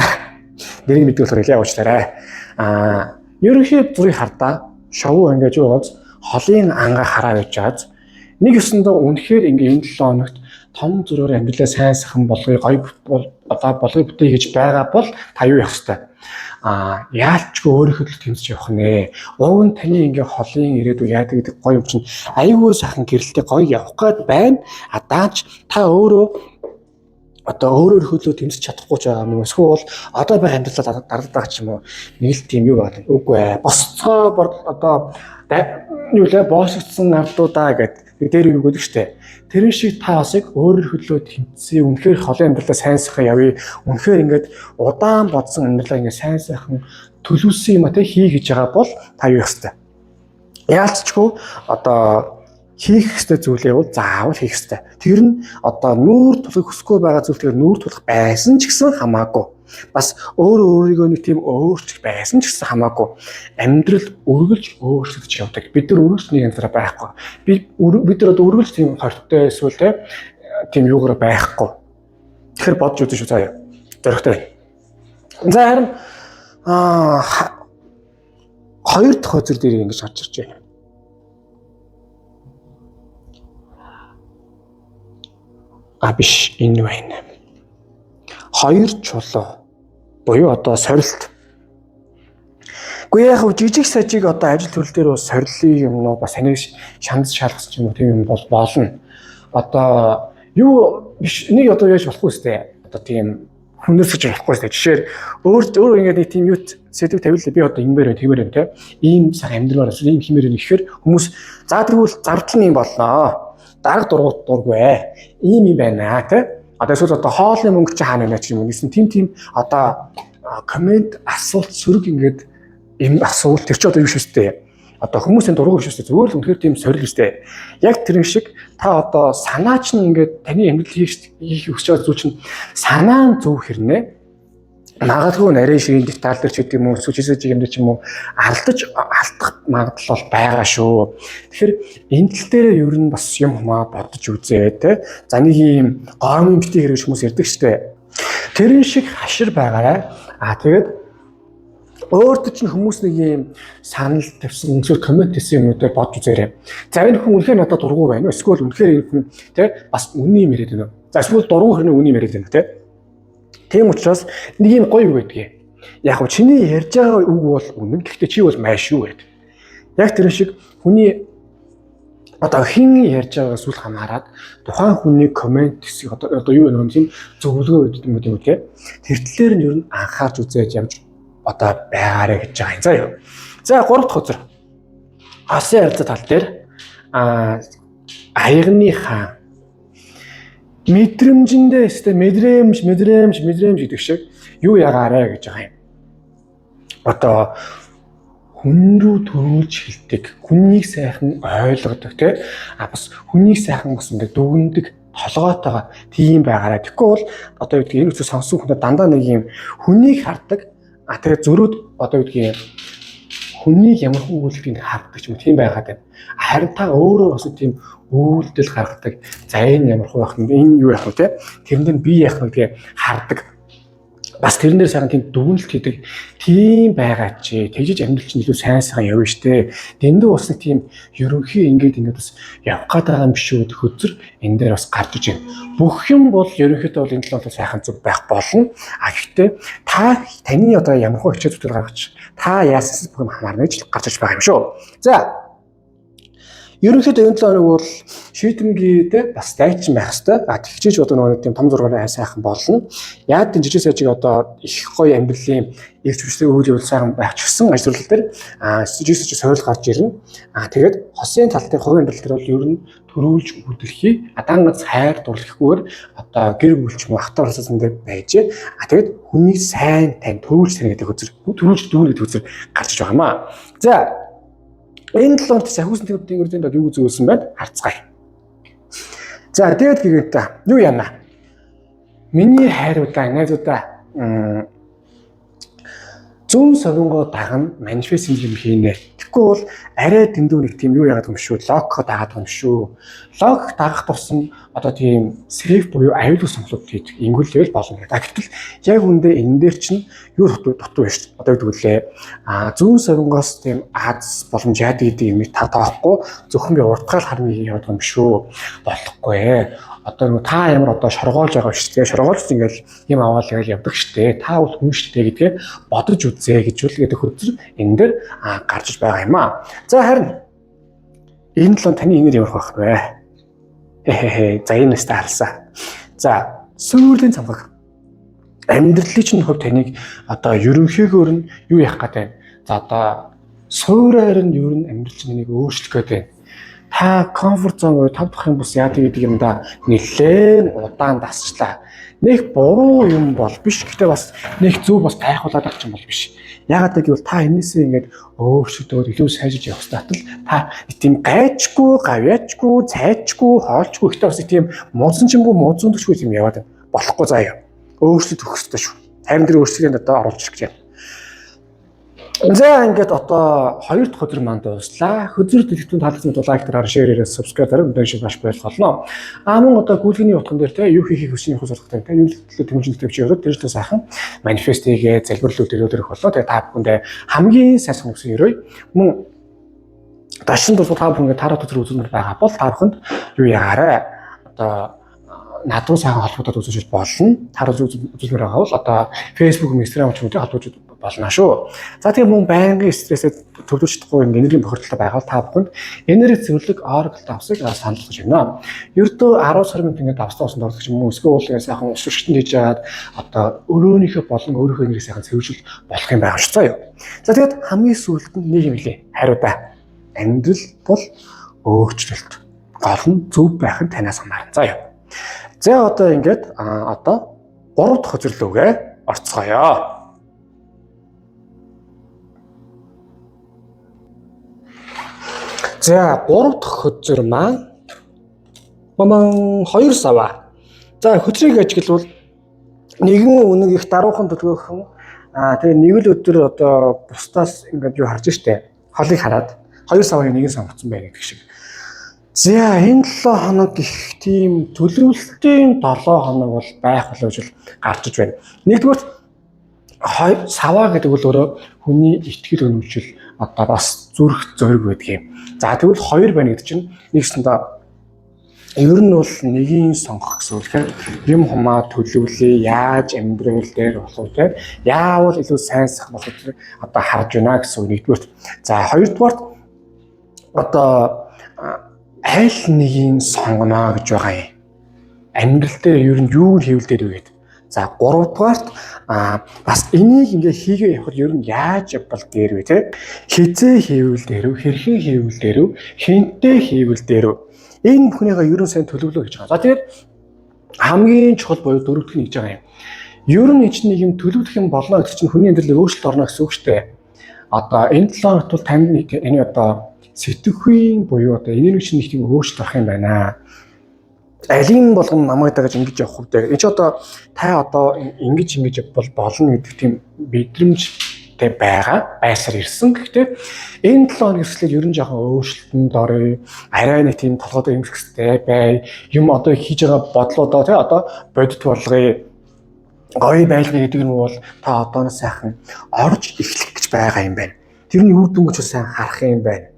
Нэрийг мэддэг болохоор хэлээ уучлаарай. Ерөнхий зүрийг хардаа шовуу ингэж юу байгааз холын ангаа хараа байж байгааз нэг ёсондоо үнэхээр ингээ энэ 7 хоногт том зөрөөр амьдралаа сайн сайхан болгоё, гоё одоо болгоё бүтээе гэж байгаа бол та юу явах хэвтэй? Яалчгүй өөрийнхөө төлөө тэмцэж явах нэ. Уг нь таны ингээ холын ирээдүй яадаг гэдэг гоё юм чинь аюул сайхан гэрэлтэй гоё явах гээд байна. А даач та өөрөө одоо өөрөөр хөлөө тэмцэж чадахгүй ч байгаа юм уу? Эсвэл одоо байгаа амьдралаа дардаад байгаа ч юм уу? Нэг л тийм юу байгаа. Үгүй ээ. Босцоо одоо юу лээ боосгдсон ардуудаа гэдэг дээр юу гэдэг штэ. Тэрэн шиг та бас яг өөрөөр хөлөө тэмцээ. Үнэхээр холын амьдралаа сайн сайхан явъя. Үнэхээр ингээд удаан бодсон амьдралаа ингээд сайн сайхан төлөвлөсөн юм а те хий гэж байгаа бол та юу хийх ёстой? Яалцчгүй одоо хийх ёстой зүйлээ бол заавал хийх ёстой. Тэр нь одоо нүүр тулах хүсэхгүй байгаа зүйл тэр нүүр тулах байсан ч гэсэн хамаагүй. Бас өөрөө өөрийгөө нэг тийм өөрчлөх байсан ч гэсэн хамаагүй. Амьдрал үргэлж өөрчлөгдөж явдаг. Бид нар үргэлж нэг янзаараа байхгүй. Бид нар одоо үргэлж тийм хортой эсвэл те тийм юугаар байхгүй. Тэгэхээр бодж үзэн шүү заяа. Зоригтой. За харин хоёр дахь хөзөр дээр ингэж гарч ирж байна. Биш энэ байна. Хоёр чулуу буюу одоо сорилт. Гэхдээ яг жижиг сажиг одоо ажил төрөл дээр бас сорилын юм уу бас таныг шанал шалгасан ч юм уу тийм юм бол болно. Одоо юу биш нэг одоо яаж болохгүй сте. Одоо тийм хүнээс гэж болохгүй сте. Жишээр өөр ингээд нэг тийм юу сэдв тавилаа би одоо ингэмээр байна тэгмээр байна те. Ийм сайхан амьдралаар ийм химээр байна гэхээр хүмүүс за тэгвэл зардал нь юм болноо. Дарга дурггүй. Ийм юм байна те. Одоо эсвэл одоо хоолны мөнгө чи хаана байна ч юм уу гэсэн тийм одоо коммент асуулт сөрөг ингээд юм асуулт тэр чи одоо юу шүү дээ. Одоо хүмүүсийн дургу биш шүү дээ. Зүгээр л үнэхээр тийм сорил шүү дээ. Яг тэрэн шиг та одоо санаа чинь ингээд таны амьдрал хийх хүсэж байгаа зүйл чинь санаа нь зөв хэрнээ. Магадгүй нарийн ширийн деталь дээр ч гэдэг юм уу, эсвэл жижиг юм дээр ч юм уу алдаж алдах магадлал бол байгаа шүү. Тэгэхээр энэ тал дээр ер нь бас юм хумаа бодож үзээ те. За нэг юм гомын битгий хэрэг хүмүүс ярьдаг штэ. Тэрэн шиг хашир байгаарай. Тэгээд өөртөө чинь хүмүүс нэг юм санал тавьсан, эсвэл коммент хийсэн юмнуудаар бодож үзээрэй. За энэ хүн үнэхээр надад дургу байна уу? Эсвэл үнэхээр энэ хүн те бас үнэн юм яриад байна уу? За эсвэл дургу хэрнээ үнэн юм яриад байна те. Тийм учраас нэг юм гоё үг байдгийг. Яг нь чиний ярьж байгаа үг бол үнэн. Гэхдээ чи бол майш шүү гэдэг. Яг тэр шиг хүний одоо хэн ярьж байгаагаас үл хамааран тухайн хүний коммент хэсэг одоо юу вэ тийм зөвлөгөө өгдөг юм уу те. Тэр талээр нь ер нь анхаарч үзээд явж одоо байгаарэ гэж байгаа юм. За юу. За гурав дахь хөзөр. Осын харилцаа тал дээр аягны хаан мэдрэмжэндээ өстэй мэдрэмж гэдэг шиг юу ягаарэ гэж байгаа юм. Одоо хүн рүү төрүүлж хэлдэг, хүнийг сайхан ойлгодог те. Бас хүнийг сайхан бас ингээд дүгндэг толгойтойгоо тийм байгаарай. Тэгэхгүй бол одоо юу гэдгийг энэ үсэг сонссон хүндээ дандаа нэг юм хүнийг хардаг. Тэгээ зөрүүд одоо юу гэдгийг хүнийг ямар хүн үйлдэлийг хардаг ч юм уу тийм байгаад байна. Харин та өөрөө бас тийм үйлдэл гаргадаг. За энэ ямар хүү байх нь энэ юу яах вэ те? Тэрэнд нь би яах вэ гэдгээ хардаг Бас тэрэн дээр сайхан тийм дүгнэлт хийдэг тийм байгаа чи тэгжиж амьдрал чинь илүү сайн сайхан явна штэ. Дэндүү бас нэг тийм ерөнхий ингээд ингээд бас явах гээд байгаа юм биш үү гэдэг хөзөр энэ дээр бас гарч иж байна. Бүх юм бол ерөнхийдөө бол энэ талаар сайхан зүг байх болно. А гэхдээ та таны одоо ямар хөө хичээл зүтгэл гаргаж та яасан бүх юм хамаарна гэж гарч иж байгаа юм шүү. За, ерөнхийдөө энэ 7 хоног бол шийдэмгийдээ бас дайчин байх хэвээр. А тэгчээж одоо нөгөө тийм том зургаараа сайхан болно. Яг энэ жижиг сажиг одоо их гоё амьдралын эрч хүчтэй үйл явдал сайхан байх ч гэсэн ажил дээр жижиг сажиг сорил гарч ирнэ. А тэгээд хосын тал дээр хувийн амьдрал дээр бол ер нь төрүүлж үдэрхий адан ганц хайр дурлахгүйгээр одоо гэр бүл ч юм уу ахтай урссан дээр байж. А тэгээд хүнийг сайн тань төрүүлж тань гэдэг үзэр төрүүлж дүүр гэдэг үзэр гарч иж байгаа юм аа. За, энэ 7 хоногт сахиусан тэнгэрийн өрөөнд юу үзүүлсэн байна? Харцгаая. За, тэгээд гэгэнтэ юу яана? Миний хайруудаа, найзуудаа зүүн совингоо дагна, манифест юм хийнэ. Тэгэхгүй бол арай дэндүү нэг тийм юу яагаад юм шүү. Логикоо дагаад юм шүү. Логик дагах тусам одоо тийм сейф буюу аюулгүй сонголт хийдэг. Ингүүлэл болно гэдэг. Гэтэл яг үндэ энэ дээр чинь юу дутуу дутуу байна шүү. Одоо гэдэг үлээ. А зүүн совингоос тийм аз боломж яадаг гэдэг юм та таахгүй зөвхөн би уртгаал харна яваад юм шүү. Болохгүй. Одоо нөгөө та ямар одоо шоргоолж байгаа шүү дээ. Шоргоолж ингээл юм аваад ингээл явдаг шүү дээ. Та бол хүн шүү дээ гэдгээ бодож үзээ гэж үл гэдэг хөзөр энэ дээр гарч байгаа юм аа. За, харин энэ 7 таны энер ямар байх вэ? Хэ. За, энэ нэстэ харсаа. За, сүүлийн цамхаг. Амьдралын чинь хувь таныг одоо ерөнхийгөөр нь юу яах гээд байна? За, одоо суураар нь ер нь амьдрал чинь энийг өөрчлөх гээд байна. Та comfort zone буюу тав дахын бус яадаг гэдэг юмда нэлээд удаан дасчлаа. Нэг буруу юм бол биш. Гэхдээ бас нэг зөв бас тайхуулаад авч юм бол биш. Яагаад гэвэл та энээсээ ингээд өөрчлөгдөөд илүү сайжирч явах статал та тийм гайчгүй, гавьяачгүй, цайчгүй, хоолчгүй гэхдээ бас тийм муусан чимгүй, муузундагчгүй тийм яваад болохгүй заяа. Өөрчлөлт өгөх ёстой шүү. Харин тэр өөрчлөлтөнд одоо оруулж ирэх гэж байна. За, ингээд одоо хоёр дахь хөзөр маань дууслаа. Хөзөр дэлгэцүүн таалагдсан бол like дараа, share хийрээ, subscribe дараа мэдэн шиг маш болох болно. А мөн одоо гүйлгэний утган дээр те юу хийхийг хүсэх юм сурахтай те юу төлөө тэмцэлтэй тавьж яваад тэр л сайхан манифест хийгээ залбирлууд өрөөлөх боллоо. Тэгээ та бүхэндээ хамгийн сайн сонгосон өрөөе. Мөн дашин тусал та бүхэн тараа төсөр үзүүлмээр байгаа бол та бүхэнд юу ягаарай. Одоо над руу сайхан холбогдоод үзүүлж болно. Тараа үзүүлмээр байгаа бол одоо Facebook, Instagram ч юм уу те холбогдож болно шүү. За, тэгээ мөн байнгын стрессээ төвлөрч чадахгүй энергийн бохирдолтой байгаа бол та бүхэнд энерги цэвэрлэг Oracle давсыг санал болгож байна. Ердөө 10 сар минут ингээд давстаа усанд орлох юм уу? Эсвэл ингээд сайхан ус шүрштэнд хийж жагаад одоо өрөөнийхөө болон өөрийнхөө энергийг сайхан цэвэрлж болох юм байгаа шүү заа юу. За, тэгээд хамгийн сүүлд нь нэг юм хэлье. Хариудаа. Амьдрал бол өөрчлөлт. Гол нь зөв байх нь танаас хамаарна. За юу. За, одоо ингээд одоо 3 дахь хөзөрлөөгөө орцгоё. За, 3 дахь хөзөр маань маман 2 саваа. За, хөзрийг ажиглавал нэгэн үнэг их даруухан төлгөөхөн тэгээ нэг л өдөр одоо бусдаас ингээд юу харж штэ. Холыг хараад хоёр савыг нэгэн сонгоцсон байна гэдэг шиг. За, энэ 7 хоног их тийм төлөвлөлтийн 7 хоног бол байх болов гэж гарч иж байна. Нэгдүгээр саваа гэдэг бол өөрөө хүний итгэл үнэмшил одоо бас зүрх зориг байдаг юм. За, тэгвэл хоёр байна гэдэг чинь нэгсэндээ ер нь бол нэгийн сонгох гэсэн үг тэгэхээр юм хумаа төлөвлөе, яаж амьдрал дээр болох вэ, яавал илүү сайн сах болох вэ одоо харж байна гэсэн үг нэгдүгээрт. За, хоёрдугаарт одоо аль нэгийг сонгоно гэж байгаа юм. Амьдрал дээр ер нь юу хийвэл дээр вэ гэдэг. За, гуравдугаарт бас энийг ингээ хийгээ явахад ер нь яаж явбал дээр вэ те? Хизээ хийвэл дээр үү, хэрхэн хийвэл дээр үү, хинтээ хийвэл дээр үү? Энэ бүхнийгээ ер нь сайн төлөвлөө гэж байгаа. За, тэгээд хамгийн чухал буюу дөрөвдөх нь гэж байгаа юм. Ер нь чинь нэг юм төлөвлөх юм болно гэдэг чинь хүний амьдралыг өөрчлөлт орно гэсэн үг шүү дээ. Одоо энэ 7 хоногт бол танд энэ одоо сэтгэхүйн буюу одоо энерги чинь нэг тийм өөрчлөлт орох юм байна. Алийн болгон намайг дагаж ингэж явах үү. Энэ чи одоо та одоо ингэж ингэж явбал болно гэдэг тийм мэдрэмжтэй байгаа байсаар ирсэн. Гэхдээ энэ 7 хоног эрсдлийг ер нь жоохон өөрчлөлтөнд орё. Арай нэг тийм толгойд эмхстэй бай. Юм одоо хийж байгаа бодлоодоо тий одоо бодит болгоё. Гоё байлгая гэдэг нь бол та одооноос сайхан орж эхлэх гэж байгаа юм байна. Тэрний үр дүн гэж сайн харах юм байна.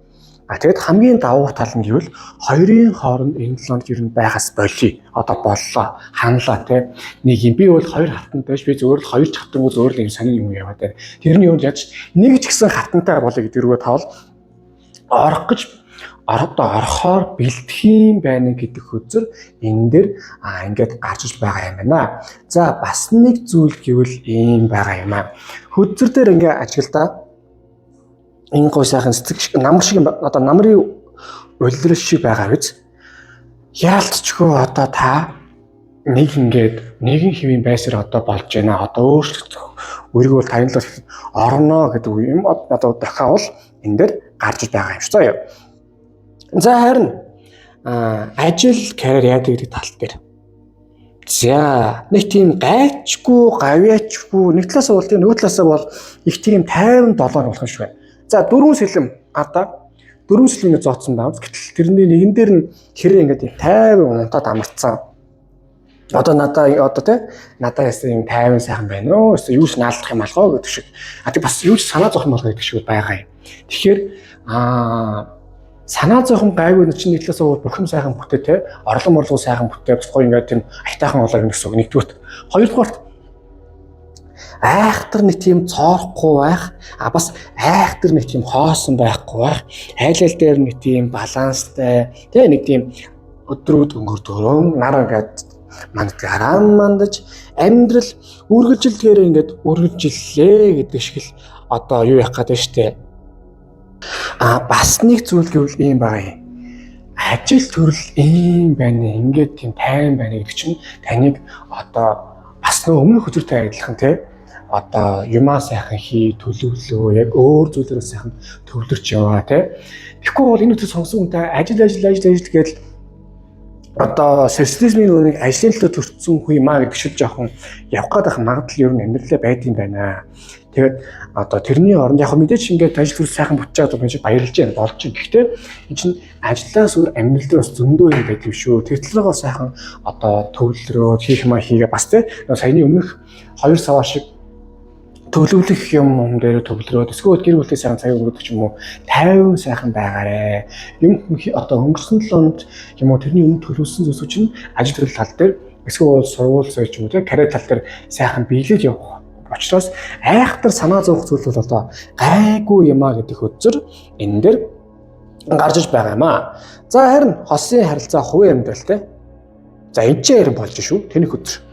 А тэгэд хамгийн давуу тал нь гэвэл хоёрын хооронд энэ 7 хоног ер нь байгаас болиё. Одоо боллоо. Ханлаа те. Нэг юм би бол хоёр хатантай ш, би зөвөр л хоёр ч хатангүй зөвөр л юм сонин юм яваад байна. Тэрний юунд яаж нэг ч гэсэн хатантай болъё гэдэг рүү тавал орох гэж одоо орохоор бэлдэх юм байна гэдэг хөзөр энэ дээр ингээд гарч иж байгаа юм байна. За бас нэг зүйл гэвэл ийм байгаа юм аа. Хөзөр дээр ингээ ажиглаа. Энэ гой сайхан цэцэг намар шиг одоо намрын улирал шиг байгаа биз. Яалтчгүй одоо та нэг ингээд нэгэн хэвийн байсаар одоо болж байна. Одоо өөрчлөгдөх өргөө бол танилал орно гэдэг юм одоо дахиад бол энэ дээр гарч байгаа юм шиг заяа. За харин ажил карьер яадаг гэдэг тал дээр. За нэг тийм гайчгүй, гавьяачгүй нэг талаасаа бол тийм нөгөө талаасаа бол их тийм 57 болох юм шиг байна. За дөрвөн сэлэм ардаа дөрвөн сэлэмийг зооцсон байна. Гэтэл тэрний нэгэн дээр нь хэрэг ингээд 50 унтаад амарцсан. Одоо надаа одоо те надаа яасан юм 50 сайхан байна өө эсвэл юу ч наалдах юм алгоо гэдэг шиг. А тэг бас юу ч санаа зовх юм болго гэдэг шиг байгаа юм. Тэгэхээр санаа зовхон гайгүй чинь нэг талаас нь бүх юм сайхан бүтээ те орлого морлого сайхан бүтээ бас гоё ингээд тийм аятайхан болоо гэсэн үг нэгдүгürt. Хоёрдугаарт айхтар нэг тийм цоорохгүй байх, а бас айхтар нэг тийм хоосон байхгүй байх, айл айл дээр нэг тийм баланстай те нэг тийм өдрүүд өнгөрдөрөн нар ингээд мандгараа мандаж амьдрал үргэлжилдгээр ингээд үргэлжиллээ гэдэг шиг л одоо юу яах гэдэг штэ. А бас нэг зүйл гэвэл ийм байгаа юм. Ажил төрөл ийм байна, ингээд тийм тайван байна гэдэг чинь таныг одоо бас нөө өмнөх хөзөртэй адилхан те одоо юмаа сайхан хий, төлөвлөө, яг өөр зүйлээрээ сайхан төвлөрч яваа те. Тэгэхгүй бол энэ үйл сонгосон хүнтэй ажил ажил ажил ажил гэдэл одоо социализмын нэг ажлын төлөө төрсөн хүн юм а гэдэг шиг жоохон явах гээд байх магадлал ер нь амьдралаа байд юм байна. Тэгээд одоо тэрний оронд яг мэдээч ингээд ажил төрөл сайхан бүтэж байгаа юм шиг баярлж байна болж байна. Гэхдээ энэ чинь ажлаас өөр амьдрал дээр бас зөндөө юм байдаг юм шүү. Тэр талаараа сайхан одоо төвлөрөөд хийх юм хийгээ бас те саяны өмнөх 2 саваа шиг төлөвлөх юм дээр төвлөрөөд эсвэл гэр бүлтэй сайхан цаг өнгөрөөдөг ч юм уу 50 сайхан байгаарэ. Юм одоо өнгөрсөн 7 хоногт юм уу тэрний өмнө төлөвлөсөн зүйлсүүд чинь ажил төрөл тал дээр эсвэл сургууль зүйч юм уу те карьер тал дээр сайхан биелэж явах учраас айхтар санаа зовох зүйл бол одоо гайгүй юм а гэдэг хөзөр энэ дээр гарч иж байгаа юм а. За харин хосын харилцаа хувийн амьдрал те. За энэ ч ярин болж шүү. Тэнэх хөзөр.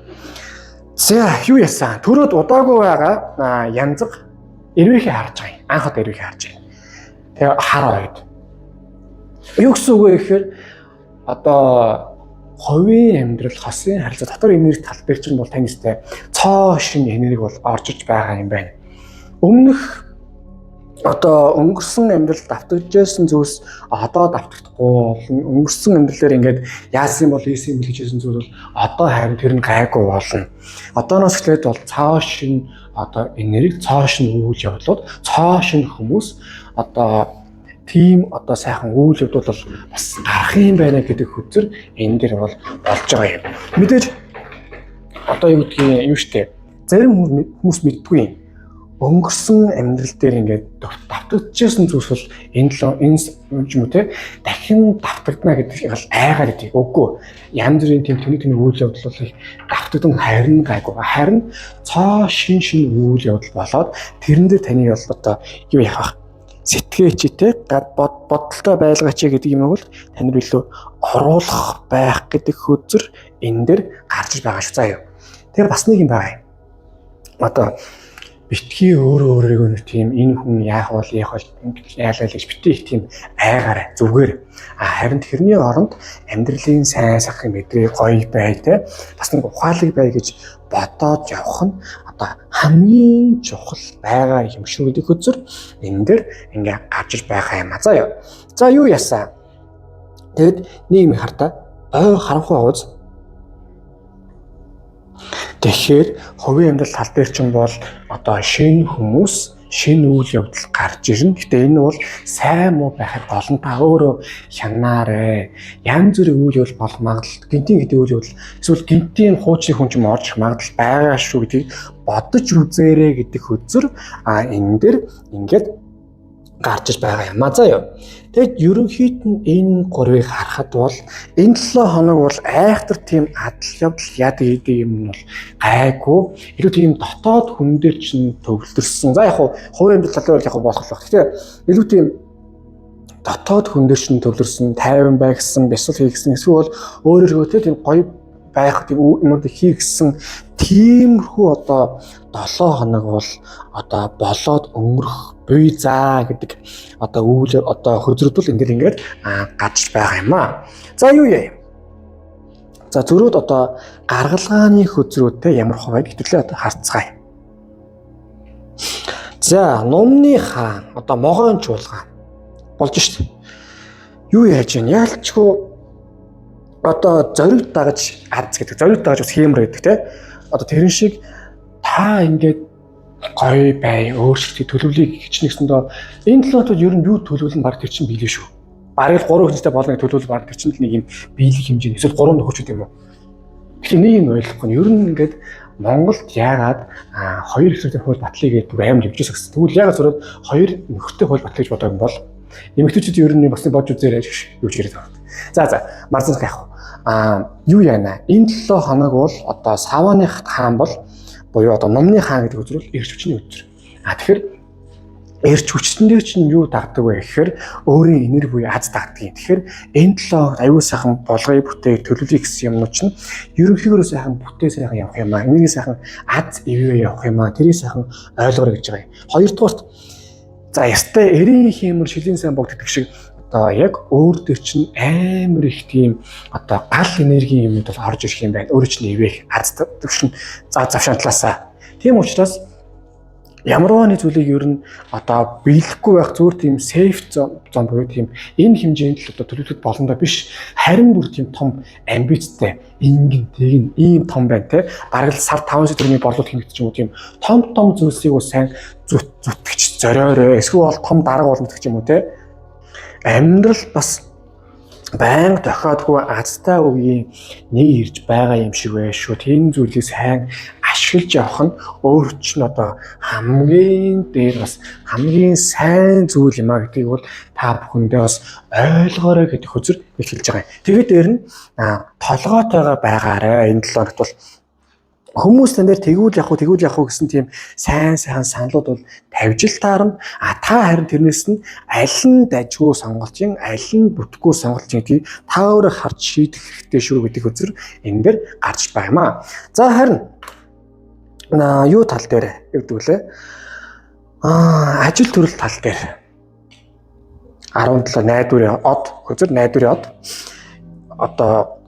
За юу яасан? Төрөөд удаагүй байгаа янзаг эрвээхээ харж байгаа юм. Анх удаа эрвээхээ харж байгаа. Тэгээ хар ойд. Юу гэсэн үг вэ гэхээр одоо хувийн амьдрал, хосын харилцаа дотор энерги тал дээр чинь бол тань өстэй цоо шин энерги бол орж иж байгаа юм байна. Өмнөх одоо өнгөрсөн амьдрал давтагдчихсан зүйлс одоо давтагдахгүй болно. Өнгөрсөн амьдралаар ингээд яасан бол ийсэн юм бэл гэжсэн зүйл бол одоо харин тэр нь гайгүй болно. Одооноос эхлээд бол цоо шин одоо энерги, цоо шин үйл явдлууд, цоо шин хүмүүс одоо тийм одоо сайхан үйл явдал бол бас гарах юм байна гэдэг хөзөр энэ дэр бол болж байгаа юм. Мэдээж одоо юу гэдгийг юм штэ. Зарим хүмүүс мэддгүй юм. Өнгөрсөн амьдрал дээр ингээд давтагдчихсан зүйлс бол энэ энэ юм уу те дахин давтагдана гэдэг бол айгаар идэг. Үгүй. Янз бүрийн тийм тэнэг тэнэг үйл явдал бол давтагдан харин гайгүй. Харин цоо шин шин үйл явдал болоод тэрэн дээр таны бол одоо юу яах вэ? Сэтгээч те бодолтой байлгаач гэдэг юм бол тань руу илүү оруулах байх гэдэг хөзөр энэ дээр гарч байгаа шүү заа юу. Тэгэхээр бас нэг юм байгаа юм. Одоо битгий өөрөө өөрийгөө нэг тийм энэ хүн яах бол яах бол яалаа гэж битгий их тийм айгаарай зүгээр. А харин тэрний оронд амьдралын сайн сайхан мэдрээ гоё бай те бас нэг ухаалаг бай гэж бодоод явах нь одоо хамгийн чухал байгаа юм шүү гэдэг хөзөр энэ дэр ингээ гарч иж байгаа юм а заа юу. За юу яасан? Тэгэд нэг юм хартаа ой харанхуй аваз. Тэгэхээр хувийн амьдрал тал дээр чинь бол одоо шинэ хүмүүс, шинэ үйл явдал гарч ирнэ. Гэтэ энэ бол сайн муу байхыг гол нь та өөрөө хянаарэ. Янз бүрийн үйл явдал болох магадлал, гинтийн гэдэг үйл явдал эсвэл гинтийн хуучны хүн ч юм орж ирэх магадлал байгаа шүү гэдгийг бодож үзээрэй гэдэг хөзөр энэ дэр ингээд гарч иж байгаа юм а заа юу. Тэгэд ерөнхийд нь энэ гурвыг харахад бол энэ 7 хоног бол айхтар тийм адал явдал яадаг гэдэг юм нь бол гайгүй. Илүү тийм дотоод хүн дээр чинь төвлөрсөн. За яг хувийн амьдрал талаар бол яг болох л баг. Гэхдээ илүү тийм дотоод хүн дээр чинь төвлөрсөн, тайван бай гэсэн, бясал хийгсэн эсвэл өөрөөрөө тийм гоё байх тийм юмуд хийгсэн тиймэрхүү одоо 7 хоног бол одоо болоод өнгөрөх буй заа гэдэг одоо үйл одоо хөзрүүд бол энэ дэр ингээд гарч байгаа юм аа. За юу яа. За зөрүүд одоо гаргалгааны хөзрүүдтэй ямар хувайд хэвтүүлээ одоо харцгаая. За нумны хаан одоо могоон чуулган болж шít. Юу яаж вэ? Яалчгүй одоо зориг дагаж аз гэдэг, зориг дагаж бас хиймэр гэдэг те. Одоо тэрэн шиг та ингээд гоё бай, өөрчлөлтийг төлөвлөе гэж нэгсэндээ энэ 7 хоногт ер нь юу төлөвлөн баг тэр чинь биелээ шүү. Бараг л 3 хүнтэй болно гэж төлөвлөл баг тэр чинь л нэг юм биелэх хэмжээ эсвэл 3 нөхөрч юм уу. Тэгэхээр нэг юм ойлгохгүй нь ер нь ингээд Монголд яагаад хоёр эхнэртэй хууль батлыг гэдэг бүр амар явж байсан гэсэн. Тэгвэл яагаад зураад хоёр нөхөртэй хууль батлыг гэж бодоо юм бол эмэгтэйчүүд ер нь бас бодж үзээрэй гэж юу ч яриад байгаа. За марзанх яах вэ? Юу яана? Энэ 7 хоног бол одоо Саваны хаан бол буюу одоо номны хаан гэдэг үзрэл эрч хүчний үзэр. Тэгэхээр эрч хүчтэн дээр чинь юу дагдаг вэ гэхээр өөрийн энерги буюу аз дагдаг юм. Тэгэхээр энэ 7 хоногт аюул сайхан болгоё бүтээх төлөвлөе гэсэн юмнууд чинь ерөнхийдөө сайхан бүтээ сайхан явах юм аа. Энерги сайхан аз ивээ явах юм аа. Тэрийг сайхан ойлгоорой гэж байгаа юм. Хоёрдугаарт за ястай эрийн хиймэр шилийн сайн богд гэдэг шиг одоо яг өөр дөр чинь амар их тийм одоо гал энергийн юмнууд бол орж ирэх юм байна. Өөрөө чинь ивэх аз төвшин за завшаан талаасаа. Тийм учраас ямарваа нэг зүйлийг ер нь одоо биелэхгүй байх зүгээр тийм safe zone буюу тийм энэ хэмжээнд л одоо төлөвлөлт боломдоо биш. Харин бүр тийм том амбицтай ингэн тэгин ийм том байна те. Бараг л сар 500 төгрөгийн борлуулалт хийх ч юм уу тийм том том зүйлсийг бас сайн зүтгэж зориорой. Эсвэл бол том дарга болно гэх юм уу те. Амьдрал бас байнга тохиодгүй азтай үеийн нэг ирж байгаа юм шиг байх шүү. Тийм зүйлийг сайн ашиглаж явах нь өөр чинь одоо хамгийн дээр бас хамгийн сайн зүйл юм а гэдгийг бол та бүхэндээ бас ойлгоорой гэдэг хөзөр хэлж байгаа юм. Тэгээд дээр нь толгойтойгоо байгаарай. Энэ 7 хоногт бол хүмүүс тань дээр тэгвэл явах уу, тэгвэл явах уу гэсэн тийм сайн сайхан саналууд бол тавьж л таарна. А та харин тэрнээс нь аль нь дажгүй сонголт юм, аль нь бүтггүй сонголт юм гэдгийг та өөрөө харж шийдэх хэрэгтэй шүү гэдэг үзэр энэ дээр гарч байгаа юм аа. За харин юу тал дээр гэдэг вүлээ? Ажил төрөл тал дээр 17 найдварын од хөзөр найдварын од одоо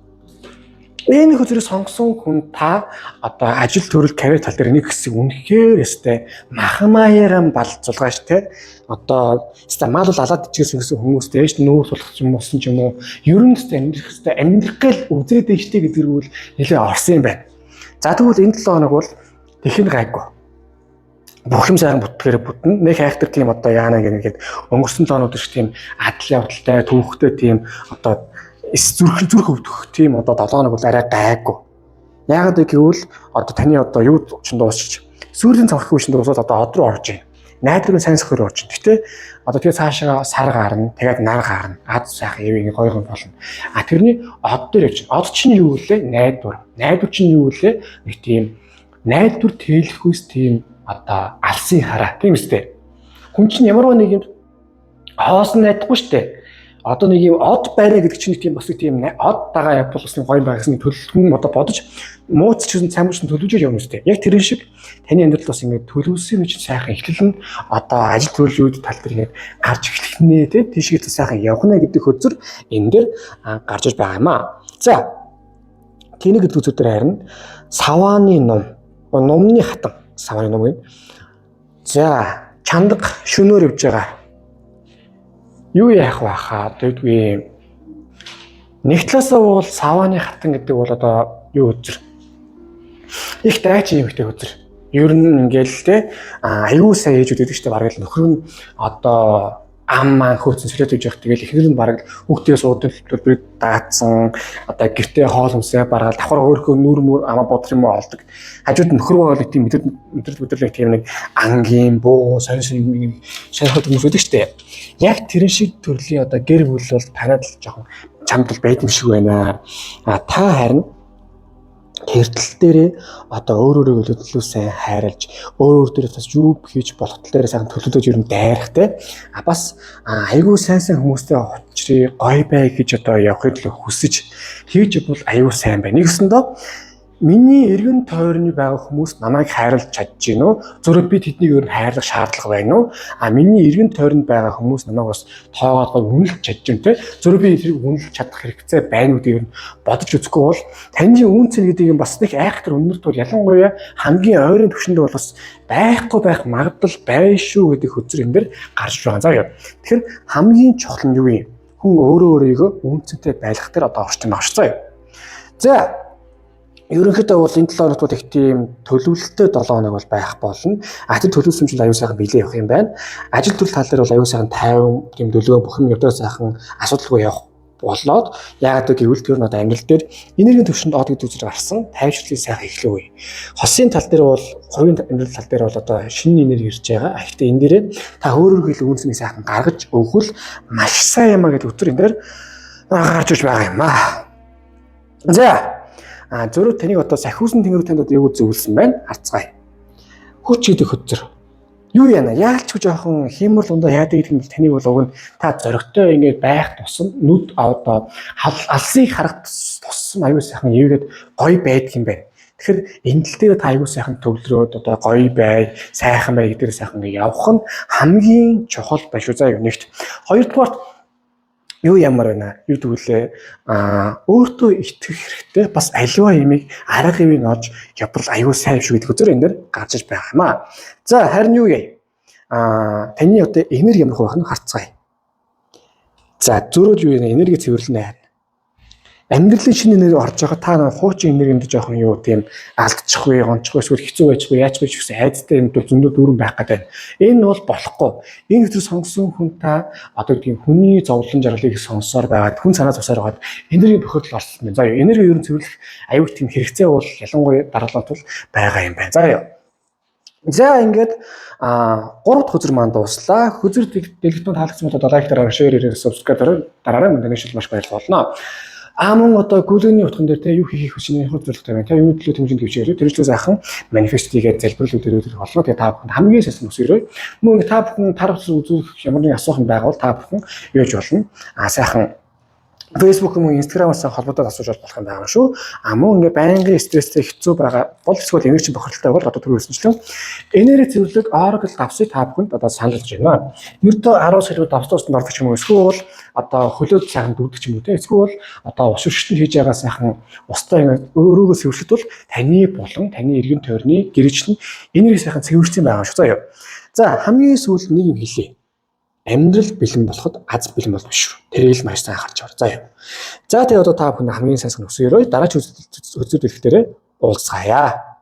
энэ хөзрийг сонгосон хүн та одоо ажил төрөл карьер тал дээр нэг хэсэг үнэхээр өстэй махмаяаран балцулгааш те одоо өстэй мал бол алаад ичгээсэн гэсэн хүмүүс дээш нүүр сулах юм усан ч юм уу ер нь өстэй амьдрах өстэй амьдрах гээл үзээд дэжтэй гэдэг үл нэлээ орсон юм байна. За тэгвэл энэ 7 хоног бол тэхэн гайгүй. Бүх юм сайхан бүтгэхээр бүтнэ. Нэг хайхтар тийм одоо яана гэнэ гээд өнгөрсөн 7 хоногт шиг тийм адал явдалтай түүхтэй тийм одоо эс зүрх өвдөх тийм одоо 7 хоног бол арай гайгүй. Яагаад гэвэл одоо таны одоо юу чинь дуусчих. Сүүрийн цонхох үе чинь дуусаад одоо од руу орж байна. Найдварын сайн сохор орж байна. Гэтэ одоо тэгээ цаашаа сар гарна, тэгээд нар гарна. Ад сайхан ивэ гоё гоё болно. А тэрний од дээр явж байна. Од чинь юу вэ? Найдвар. Найдвар чинь юу вэ? Нэг тийм найдвар тэлэхүйс тийм одоо алсын хараа. Тийм үстэй. Хүн чинь ямар нэг юм хоосон найдахгүй штэ. Одоо нэг юм од байраа гэдэг чинь нэг тийм бас нэг тийм од дагаа явбал бас нэг гоё байгаа гэсэн төлөвлөн одоо бодож мууц ч гэсэн сайн мууч төлөвлөж явна үстэй. Яг тэрэн шиг таны амьдрал бас ингээд төлөвлөсөн юм чинь сайхан эхлэл нь одоо ажил төрлийн тал дээр ингээд гарч эхлэх нэ тэ тийшээ сайхан явах нэ гэдэг хөзөр энэ дээр гарч иж байгаа юм аа. За тэнэг гэдэг үзүү дээр харин савааны ном, номны хатан савааны ном гэнэ. За чандаг шөнөөр явж байгаа. Юу яах вэ хаа гэдэггүй. Нэг талаасаа бол савааны хатан гэдэг бол одоо юу үзэр. Их дайчин юмхтэй үзэр. Ер нь ингээл те аюу сайн ээж өгдөг штэ, бараг л нөхөр нь одоо ам маан хөөцөн солиод өгж явах, тэгэл эхнэр нь бараг хүүхдээс уудын төлбөрийг даацсан, одоо гэртээ хоол хүнсээ баргаад давхар өөрхөө нүр мүр амаа бодох юм олдог. Хажууд нөхөр бол тийм мэдрэл мэдрэл тийм нэг ангийн буу сонь сонь юм сонирхол хүмүүс өгдөг штэ. Яг тэрэн шиг төрлийн одоо гэр бүл бол танад л жоохон чамд бол байд юм шиг байна. А та харин тэртэл дээрээ одоо өөр өөрийгөө төлөө сайн хайрлаж, өөр өөр дээрээ бас юу хийж болох тал дээрээ сайхан төлөвлөж ер нь дайрахтай. А бас айгүй сайн сайн хүмүүстэй учрыг гой бай гэж одоо явахыг л хүсэж хийж бол айгүй сайн байна. Нэгсэндээ миний эргэн тойрны байгаа хүмүүс намайг хайрлаж чадж гин үү? Зөвхөн би тэднийг ер нь хайрлах шаардлага байна уу? А миний эргэн тойронд байгаа хүмүүс намайг бас тоогоод гой үнэлж чадж гин те? Зөвхөн би тэрийг үнэлж чадах хэрэгцээ байна уу гэдэг ер нь бодож үзэхгүй бол таны үн цэн гэдэг юм бас нэг айхтар өндөр тул ялангуяа хамгийн ойрын түвшинд бол бас байхгүй байх магадлал байна шүү гэдэг хөзөр энэ дэр гарч байгаа. За яа. Тэгэхээр хамгийн чухал нь юу юм? Хүн өөрөө өөрийгөө үн цэнтэй байлгах дээр одоо орчин байгаа шүү. За ерөнхийдөө бол энэ 7 хоногт бол их тийм төлөвлөлттэй 7 хоног бол байх болно. А тэр төлөвлөсөн чинь аюул сайхан билээ явах юм байна. Ажил төрөл тал дээр бол аюул сайхан 50 тийм төлөвөө бүх юм явдаа сайхан асуудалгүй явах болоод, яагаад гэвэл тэр нь одоо амьдрал дээр энергийн төвшөнд од гэдэг зүйл гарсан тайвшрлыг сайхан эхлэв үе. Хосын тал дээр бол хувийн амьдрал тал дээр бол одоо шинэ энерги ирж байгаа. Гэхдээ энэ дээрээ та өөр өөрийнхөө үнцнийг сайхан гаргаж өгвөл маш сайн юм а гэдэг өтөр энэ дээр гарч ирж байгаа юм аа. За зөрүү таныг одоо сахиусан тэнгэр танд одоо юу зөвлөсөн байна? Харцгаая. Хүч гэдэг хөзөр. Юу яана? Яалч ч жоохон хиймор лундаа яадаг гэдэг нь таныг бол уг нь та зоригтой ингээд байх тусам нүд одоо алсыг харах тусам аюу сайхан эвгээд гоё байдаг юм байна. Тэгэхээр энэ тал дээр та аюу сайхан төвлөрөөд одоо гоё бай, сайхан бай гэдгээр сайхан явах нь хамгийн чухал байна шүү. За юу нэгт. Хоёрдугаарт юу ямар байна? Юу гэвэл өөртөө итгэх хэрэгтэй. Бас аливаа юмыг арга явыг олж явбал аюу сайн шүү гэдэг үзэр энэ дэр гарч иж байгаа юм аа. За харин юу яа? Таны одоо энерги ямар байх нь харцгаая. За зөрөөд юу яа? Энерги цэвэрлэнэ харин. Амьдралын шинэ энерги орж байгаа та нэг хуучин энергинд жоохон юу тийм алдчихгүй, гончихгүй, эсвэл хэцүү байчихгүй, яачгүй ч гэсэн айцтай юм бол зөндөө дүүрэн байх гэдэг. Энэ бол болохгүй. Энэ хөтөр сонгосон хүн та одоо тийм хүний зовлон жаргалыг сонссоор байгаад, хүн санаа зовсоор байгаад энерги бохирдол орсон байна. За энерги ер нь цэвэрлэх аюул тийм хэрэгцээ бол ялангуяа дараалал тул байгаа юм байна. За юу. За ингээд 3 дахь хөзөр маань дууслаа. Хөзөр дэлгэтэн таалагдсан бол лайк дараарай, share хийрээ, subscribe дараарай. Мөн таны шил маш баярлалаа болно. А мөн одоо гүлгэний утган дээр те юу хийхийг хүсэж байгаа зорилготой байна. Те юуны төлөө тэмжинд хөвчээрэй. Тэр чиглэлээ сайхан манифест хийгээд залбирал өдөр болно. Тэгээ та бүхэнд хамгийн сайн хүсээрэй. Мөн та бүхэн тарах үзүүлэх ямар нэгэн асуух юм байгаа бол та бүхэн юуж болно. А сайхан Facebook юм уу Instagram-аас холбогдоод асууж болох юм байгаа шүү. А мөн ингээ байнгын стресстэй хэцүү байгаа бол эсвэл энерги бохирдолтой бол одоо түрүү хэлсэнчлэн энерги цэвэрлэг Oracle давсыг та бүхэнд одоо санал болгож байна. Ердөө 10 сарын давс тусанд ордог ч юм уу эсвэл одоо хөлөөд сайхан дүүдэг ч юм уу те эсвэл одоо ус өршөлтөнд хийж байгаа сайхан устай ингээ өөрөөгөө цэвэрлэхэд бол таны болон таны эргэн тойрны гэрчлэн энерги сайхан цэвэрсэн байгаа шүү. За юу. За хамгийн сүүлд нэг юм хэлье. Амьдрал бэлэн болоход аз бэлэн болно шүү. Тэрийг л маш сайн анхаарч аваа. За юу. За тэгээ одоо та бүхэн хамгийн сайн хүсээрэй. Дараач хөзөр дэлгэх дээрээ уулзгаая.